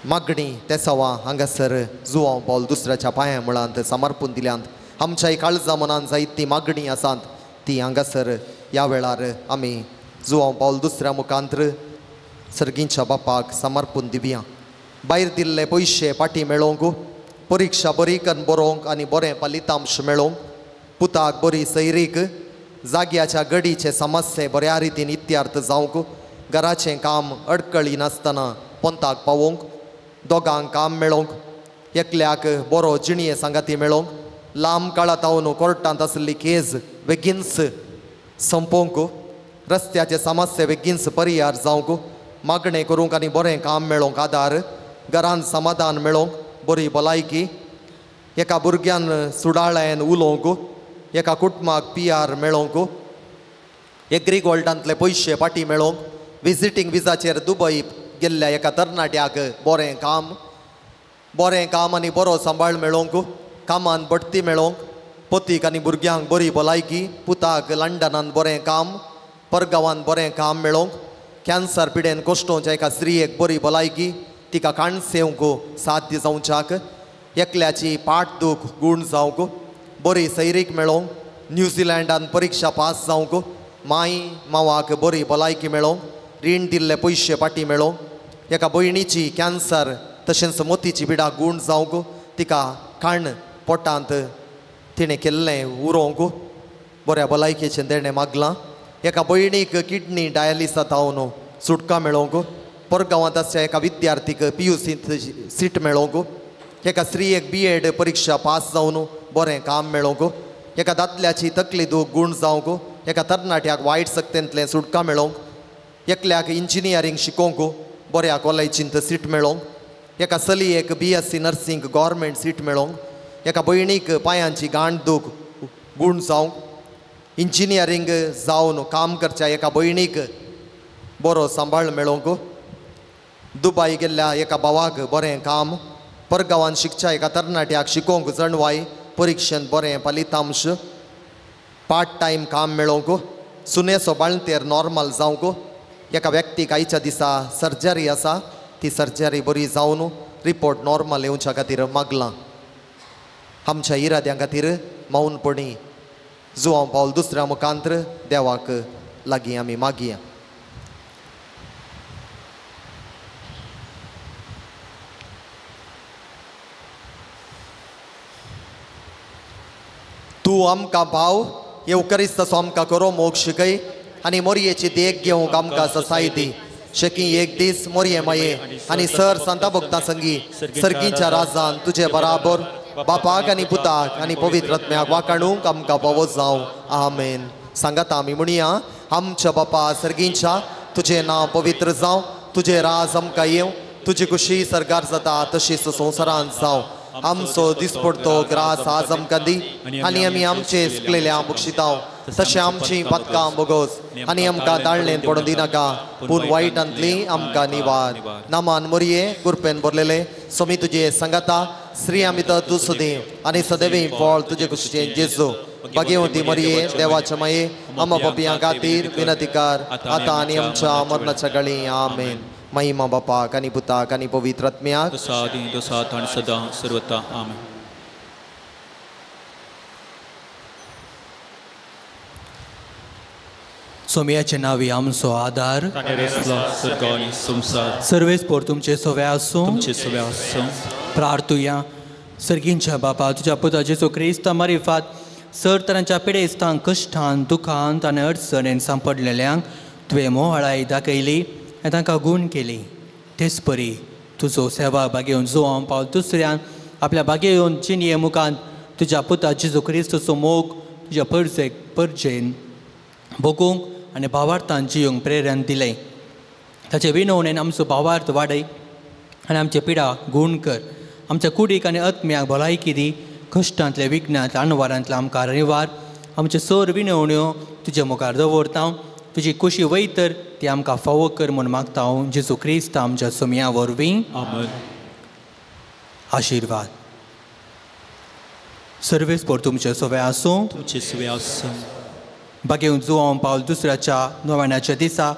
मागणी तेसावां हांगासर जुवांव पावल दुसऱ्याच्या पांया मुळांत समर्पून दिल्यांत. आमच्या काळजा मनान जायती मागणी आसात ती हांगासर ह्या वेळार आमी जुवांव पावल दुसऱ्या मुखांत्र सर्गींच्या बापाक समर्पून दिवया. भायर दिल्ले पयशे पाटी मेळोवंक, परिक्षा बरी करून बरोवंक आनी बरें फलितांश मेळोवंक, पुताक बरी सैरीक, जाग्याच्या गडीचे समस्ये बऱ्या रितीन इत्यार्थ जावंक, घराचें काम अडकळी नासतना पोंताक पावोवंक, दोगांक काम मेळोवंक, एकल्याक बरो जिणये सांगाती मेळोवंक, लांब काळा तावन कोर्टांत आशिल्ली केज बेगीनच संपोवंक, रस्त्याचे समस्ये बेगीनच परिहार जावंक, मागणें करूंक आनी बरें काम मेळोवंक आदार, घरांत समाधान मेळोवंक, बरी भलायकी, एका भुरग्यान सुडाळ्यान उलोवंक, एका कुटुंबाक पी आर मेळोवंक, एग्रीगोल्डांतले पयशे पाटी मेळोवंक, विजिटींग विजाचेर दुबय गेल्ल्या एका तरणाट्याक बरें काम आनी बरो सांबाळ मेळोवंक, कामांत बडती मेळोवंक, पतीक आनी भुरग्यांक बरी भलायकी, पुताक लंडनांत बरें काम, परगांवांत बरें काम मेळोवंक, कॅन्सर पिडेन कोश्टोवच्या एका स्त्रियेक बरी भलायकी, तिका काणसेवंक साध्य जावच्याक, एकल्याची पाठ दूख गूण जावंक, बरी सैरीक मेळोवंक, न्यूझिलँडान परिक्षा पास जावंक, माय मावाक बरी भलायकी मेळोवंक, रीण दिल्ले पयशे पाटी मेळोवंक, एका भयणीची कॅन्सर तशेंच मोतीची पिडा गूण जावंक, तिका काण पोटांत तिणें केल्लें उरोवंक बऱ्या भलायकेचें देणें मागलां, एका भयणीक किडनी डायलिसा जावन सुटका मेळोवंक, परगांवांत आसच्या एका विद्यार्थीक पी you सींत सीट मेळोवंक, एका स्त्रियेक बी एड परिक्षा पास जावन बरें काम मेळोवंक, एका दादल्याची तकली दूख गूण जावंक, एका तरणाट्याक वायट सक्तेंतलें सुटका मेळोवंक, एकल्याक इंजिनियरींग शिकोवंक बऱ्या कॉलेजींत सीट मेळोवंक, एका चलयेक B S C nursing government seat मेळोवंक, एका भयणीक पांयांची गांठ दूख गूण जावंक, इंजिनियरींग जावन काम करच्या एका भयणीक बरो सांबाळ मेळोवंक, दुबाय गेल्ल्या एका भावाक बरें काम, परगांवान शिकच्या एका तरणाट्याक शिकोवंक जणवाय, परिक्षेंत बरें फलितांश, पार्ट टायम काम मेळोवंक, सुनेचो बाळंतेर नॉर्मल जावंक, एका व्यक्तीक आयच्या दिसा सर्जरी आसा ती सर्जरी बरी जावन रिपोर्ट नॉर्मल येवच्या खातीर मागलां। आमच्या इराद्यां खातीर मौनपणी जुवांव पावल दुसऱ्या मुखांत्र देवाक लागीं आमी मागया। तूं आमकां भाव येवकरिस्त आमकां करो मोग शिकय आनी मोरयेची देख घेवंक आमकां ससाय दी। शकी एक दीस मोरये माये आनी सर सांता भक्तां संगी सर्गीच्या राजान तुजे बराबर बापाक आनी पुताक आनी पवित्र आत्म्याक वाकाणूंक आमकां पावो जावं। आमेन। सांगाता आमी म्हणया, आमच्या बापा सर्गींच्या, तुजें नांव पवित्र जावं, तुजें राज आमकां येवं, तुजी खुशी सरकार जाता तशीच संवसारांत जावं। आमचो दिसपडतो ग्रास आज आमकां दी आनी आमी आमचे सुकलेल्या बक्षिताव तशें आमची पातकां बोगोस आनी आमकां दाळणेन पडून दिनाका, पूण वायटांतली आमकां निवार। नामान मोरये कुरपेन भरलेले सोमी तुजे सांगाता, स्त्री आमी तर तूं सदैव आनी सदैव फळ तुजे कुशीचें जेजू। भगवती मोरये देवाच्या माये आमा पपयां खातीर विनंती कर आतां आनी आमच्या मरणाच्या गळी। आमेन। महिमा बापाक आनी पुताक आनी पवित्र आत्म्याक, सदां सर्वता। आमेन। सोमयाचे नावी आमचो आदार, सर्वेस्पोर तुमचे सोवे आसूं, तुमचे सोवे आसूं। प्रार्थुया। सर्गींच्या बापा, तुज्या पुता जेजू क्रिस्ता मारिफात सर तरांच्या पिडेस्तांक, कश्टान, दुखांत आनी अडचणेन सांपडलेल्यांक तुवें मोहाळाय दाखयली आनी तांकां गूण केली। तेच परी तुजो सेवा बागेवन जुवांव पावल दुसऱ्यान आपल्या बागेवन जिणये मुखान तुज्या पुता जेजू क्रिस्ताचो मोग तुज्या परजेक परजेन भोगूंक आनी भावार्थान जियोंक प्रेरण दिलें। ताचे विनवणेन आमचो भावार्थ वाडय आनी आमचे पिडा गूण कर। आमच्या कुडीक आनी आत्म्याक भलायकी दी। कश्टांतले, विघ्नांतले, अणवारांतले आमकां निवार। आमच्यो सर विनवण्यो तुजे मुखार दवरता। तुजी कुशी वयतर ती आमकां फावो कर म्हूण मागता हांव जेजू क्रिस्त आमच्या सोमया वरवीं। आमेन। आशिर्वाद। सर्वेस्पोर तुमचे सोवे आसूं, तुमचे सोवे आसूं। बागेवन जुवांव पावल दुसऱ्याच्या नव्याच्या दिसा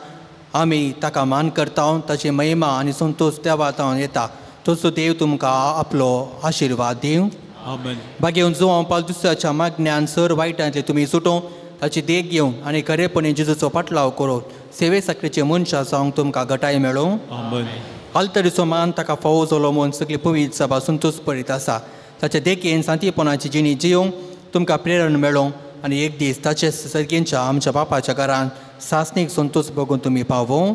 आमी ताका मान करता, ताची महिमा आनी संतोश देवा तावन येता। तसो देव तुमकां आपलो आशिर्वाद दिवं। आमेन। बागेवन जुवांव पावल दुसऱ्याच्या मागण्यान सर वायटांतले तुमी सुटों, ताची देख घेवन आनी खरेपणी जेजूचो पाटलाव करून सेवे साकरेचे मनशां जावंक तुमकां घटाय मेळूं। आमेन। आल्तरीचो मान ताका फावो जालो म्हूण सगळी पवित्र सभा संतोश परीत आसा। ताचे देखीन सांतीपणाची जिणी जियोंक तुमकां प्रेरण मेळों आनी एक दीस ताचे सर्गींच्या आमच्या बापाच्या घरान सासणीक संतोश बघून तुमी पावों।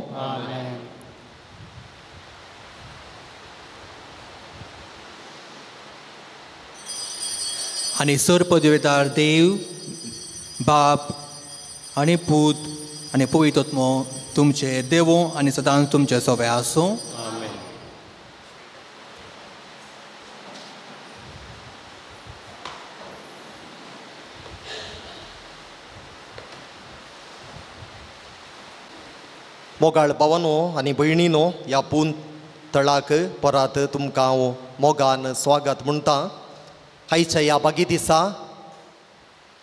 आनी सर पदवेदार देव बाप आनी पूत आनी पवित्र आत्मो तुमचे देवो आनी सदांच तुमचे सोवे आसूं। मोगाळ भावानो आनी भयणीनो, ह्या पून तळाक परत तुमकां हांव मोगान स्वागत म्हणटा। आयच्या ह्या बागी दिसा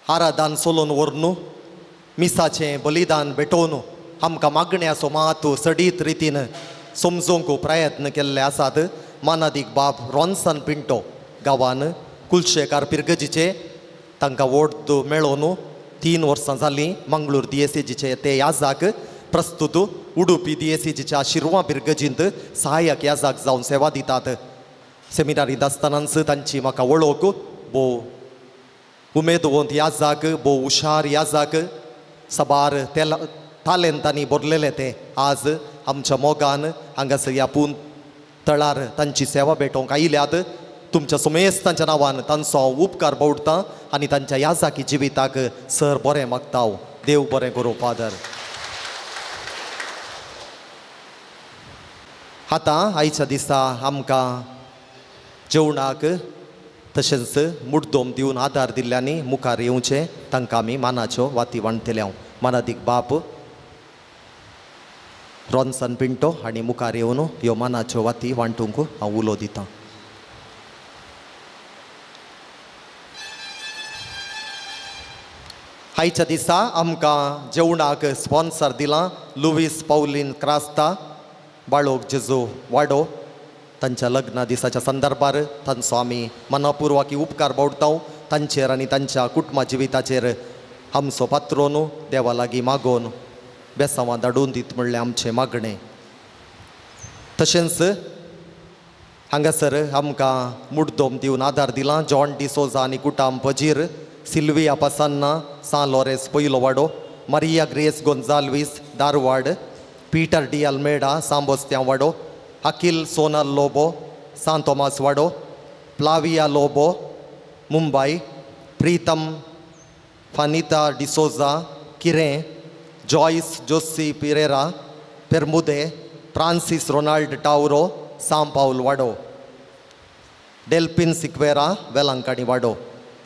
आराधान सोलोन व्हरून मिसाचें बलिदान भेटोवन आमकां मागण्याचो मातू सडीत रितीन समजूंक प्रयत्न केल्ले आसात। मानादीक बाब रॉन्सन पिंटो गांवान कुलशेकार पिरगजीचे तांकां वोट मेळोवन 3 वर्सां जालीं। मंगळूर दियेसेजीचे ते याजाक प्रस्तुत उडुपी दियेसेजीच्या शिरवां पिरगजींत सहाय्यक याजाक जावन सेवा दितात। सेमिनारींत आसतनाच तांची म्हाका वळख। भोव उमेदवंत याजाक, भोव हुशार याजाक, साबार तालेंतांनी भरलेले ते आज आमच्या मोगान हांगासर ह्या पून तळार तांची सेवा भेटोवंक आयल्यात। तुमच्या सुमेस्तांच्या नांवान तांचो हांव उपकार बावडटा आनी तांच्या याजाकी जिविताक सर बरें मागता हांव। देव बरें करूं फादर। आतां आयच्या दिसा आमकां जेवणाक तशेंच मुड्डोम दिवन आदार दिल्ल्यांनी मुखार येवचें तांकां आमी मानाच्यो वाती वांटतले। हांव मानादीक बाप रॉन्सन पिंटो हांणी मुखार येवन ह्यो मानाच्यो वाती वांटूंक हांव उलो दितां. आयच्या दिसा आमकां जेवणाक स्पॉन्सर दिलां लुवीस पावलीन क्रास्ता, बाळोक जेजू वाडो. तांच्या लग्ना दिसाच्या संदर्भार तांचो आमी मनापुर्वाकी उपकार बावडता. तांचेर आनी तांच्या कुटुंबा जिविताचेर आमचो पात्रोन देवा लागीं मागोवन बेसांवां धाडून दीत म्हणलें आमचें मागणें. तशेंच हांगासर आमकां मुड्डोम दिवन आदार दिला जॉन डिसोजा आनी कुटाम पजीर, सिल्विया पासान्ना, सां लॉरेस पयलो वाडो, Maria Grace Gonsalves Dharwad, Peter D Almeida सांबोस्त्यां वाडो, अखिल सोनल लोबो सां तोमास वाडो, प्लाविया लोबो मुंबय, प्रीतम फानिता डिसोजा किरें, जॉयस जोसी पिरेरा पेरमुदे, फ्रांसीस रोनाल्ड टावरो सां पावल वाडो, डेल्पिन सिक्वेरा वेलांकाणी वाडो.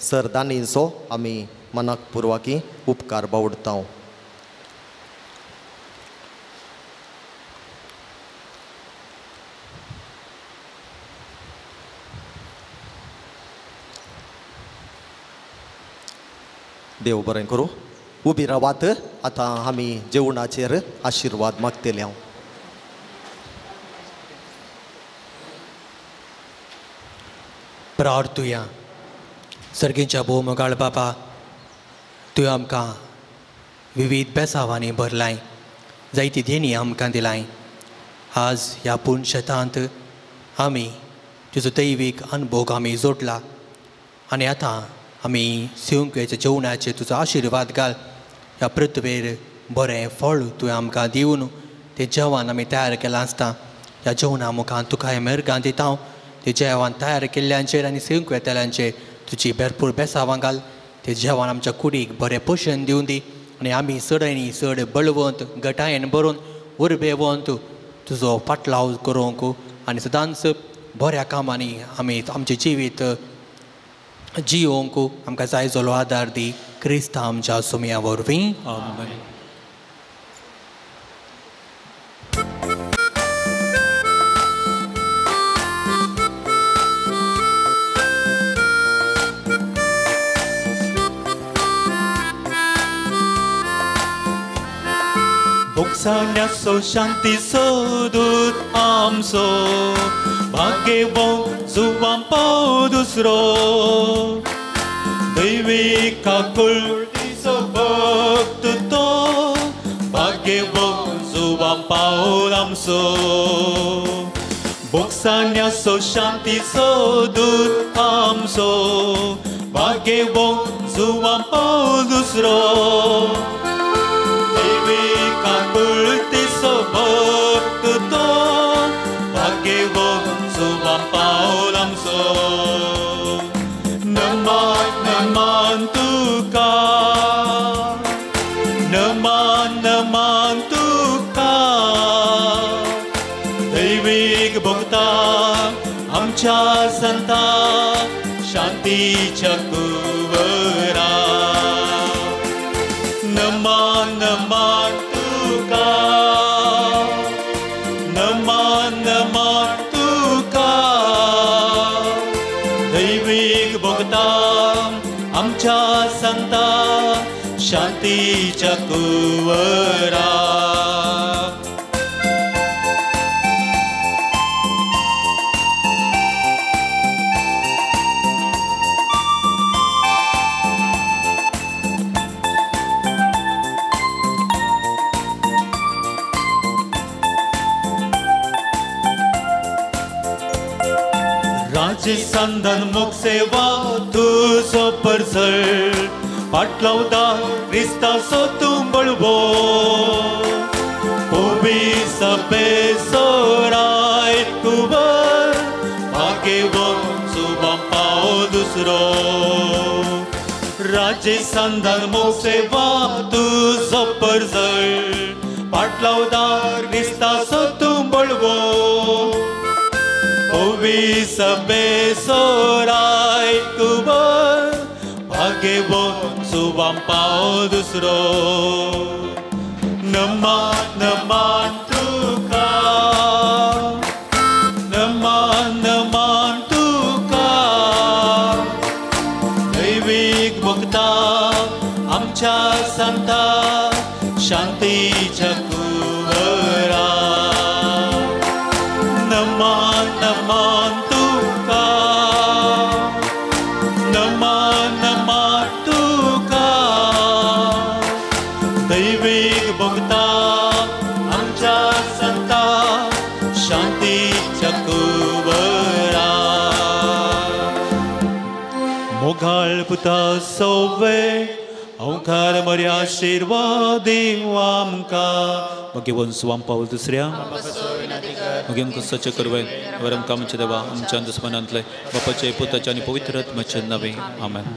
सर दानींचो आमी मनाक पुर्वाकी उपकार बावडता. देव बरें करूं. उबी रावात, आतां आमी जेवणाचेर आशिर्वाद मागतले. हांव प्रार्थुया. सर्गीच्या भोव मोगाळ बापा, तुवें आमकां विवीध बेसावांनी भरलाय, जायती देणी आमकां दिलाय. आज ह्या पूर्ण शेतांत आमी तुजो दैवीक अनुभोग आमी जोडला आनी आतां आमी शिवंकवेच्या जेवणाचेर तुजो आशिर्वाद घाल. ह्या पृथ्वेर बरें फळ तुवें आमकां दिवन तें जेवण आमी तयार केलां आसता. ह्या जेवणा मुखार तुका मेरगां दिता. तें जेवण तयार केल्ल्यांचेर आनी शिवंक वेतल्यांचेर तुजी भरपूर बेसावां घाल. तें जेवण आमच्या कुडीक बरें पोशण दिवन दी आनी आमी चड आनी चड बळवंत गटायेन भरून उर्बेवंत तुजो फाटलाव करूंक आनी सदांच बऱ्या कामांनी आमी आमचें जिवीत जियोंक आमकां जाय जालो आदार दी. क्रिस्ता आमच्या सुमया वरवीं. आमेन. भोगसाण्याचो शांतीचो दूत आमचो, भाग्यवंत जुवां पाव दुसरो, दैवी काकुळटीचो भक्त तो, भाग्यवंत जुवां पावल आमचो. भोगसाण्याचो शांतीचो दूत आमचो, भाग्यवंत जुवां पावल दुसरो, दैवी काकुळटीचो भक्त तो, भाग्यवंत जुवां पावल आमचो. नमान नमान तुका, नमान नमान तुका, दैवीक भक्ता आमच्या संता, शांतीच्या कुंवरा. नमान नमान तुका, नमान नमान तुका, दैवीक भक्ता आमच्या संता, शांतीच्या कुंवरा. संदन मुख सेवा तुजो परजळ, पाटलावदा क्रिस्ताचो तूं बळवो, उबी सभेचो राय कुंवर, भाग्यवंत जुवां पाव दुसरो. राजे संदन मुख सेवा तुजो परजळ, पाटलावदा क्रिस्ताचो तूं बळवो, ओवी सभेचो राय कुंवर, भाग्यवंत जुवां पाव दुसरो. नमान नमान शांतीच्या कुवरा. मोगाळ पुता सवे ओंकार मर्या आशिर्वाद दिवं आमकां. मगे वंस पावल दुसऱ्या मगे आमकां सच करवे वर आमकां आमच्या देवा आमच्या दुस्मनांतले बापाचे पुताचे आनी पवित्र आत्म्याचे नांवे आमेन.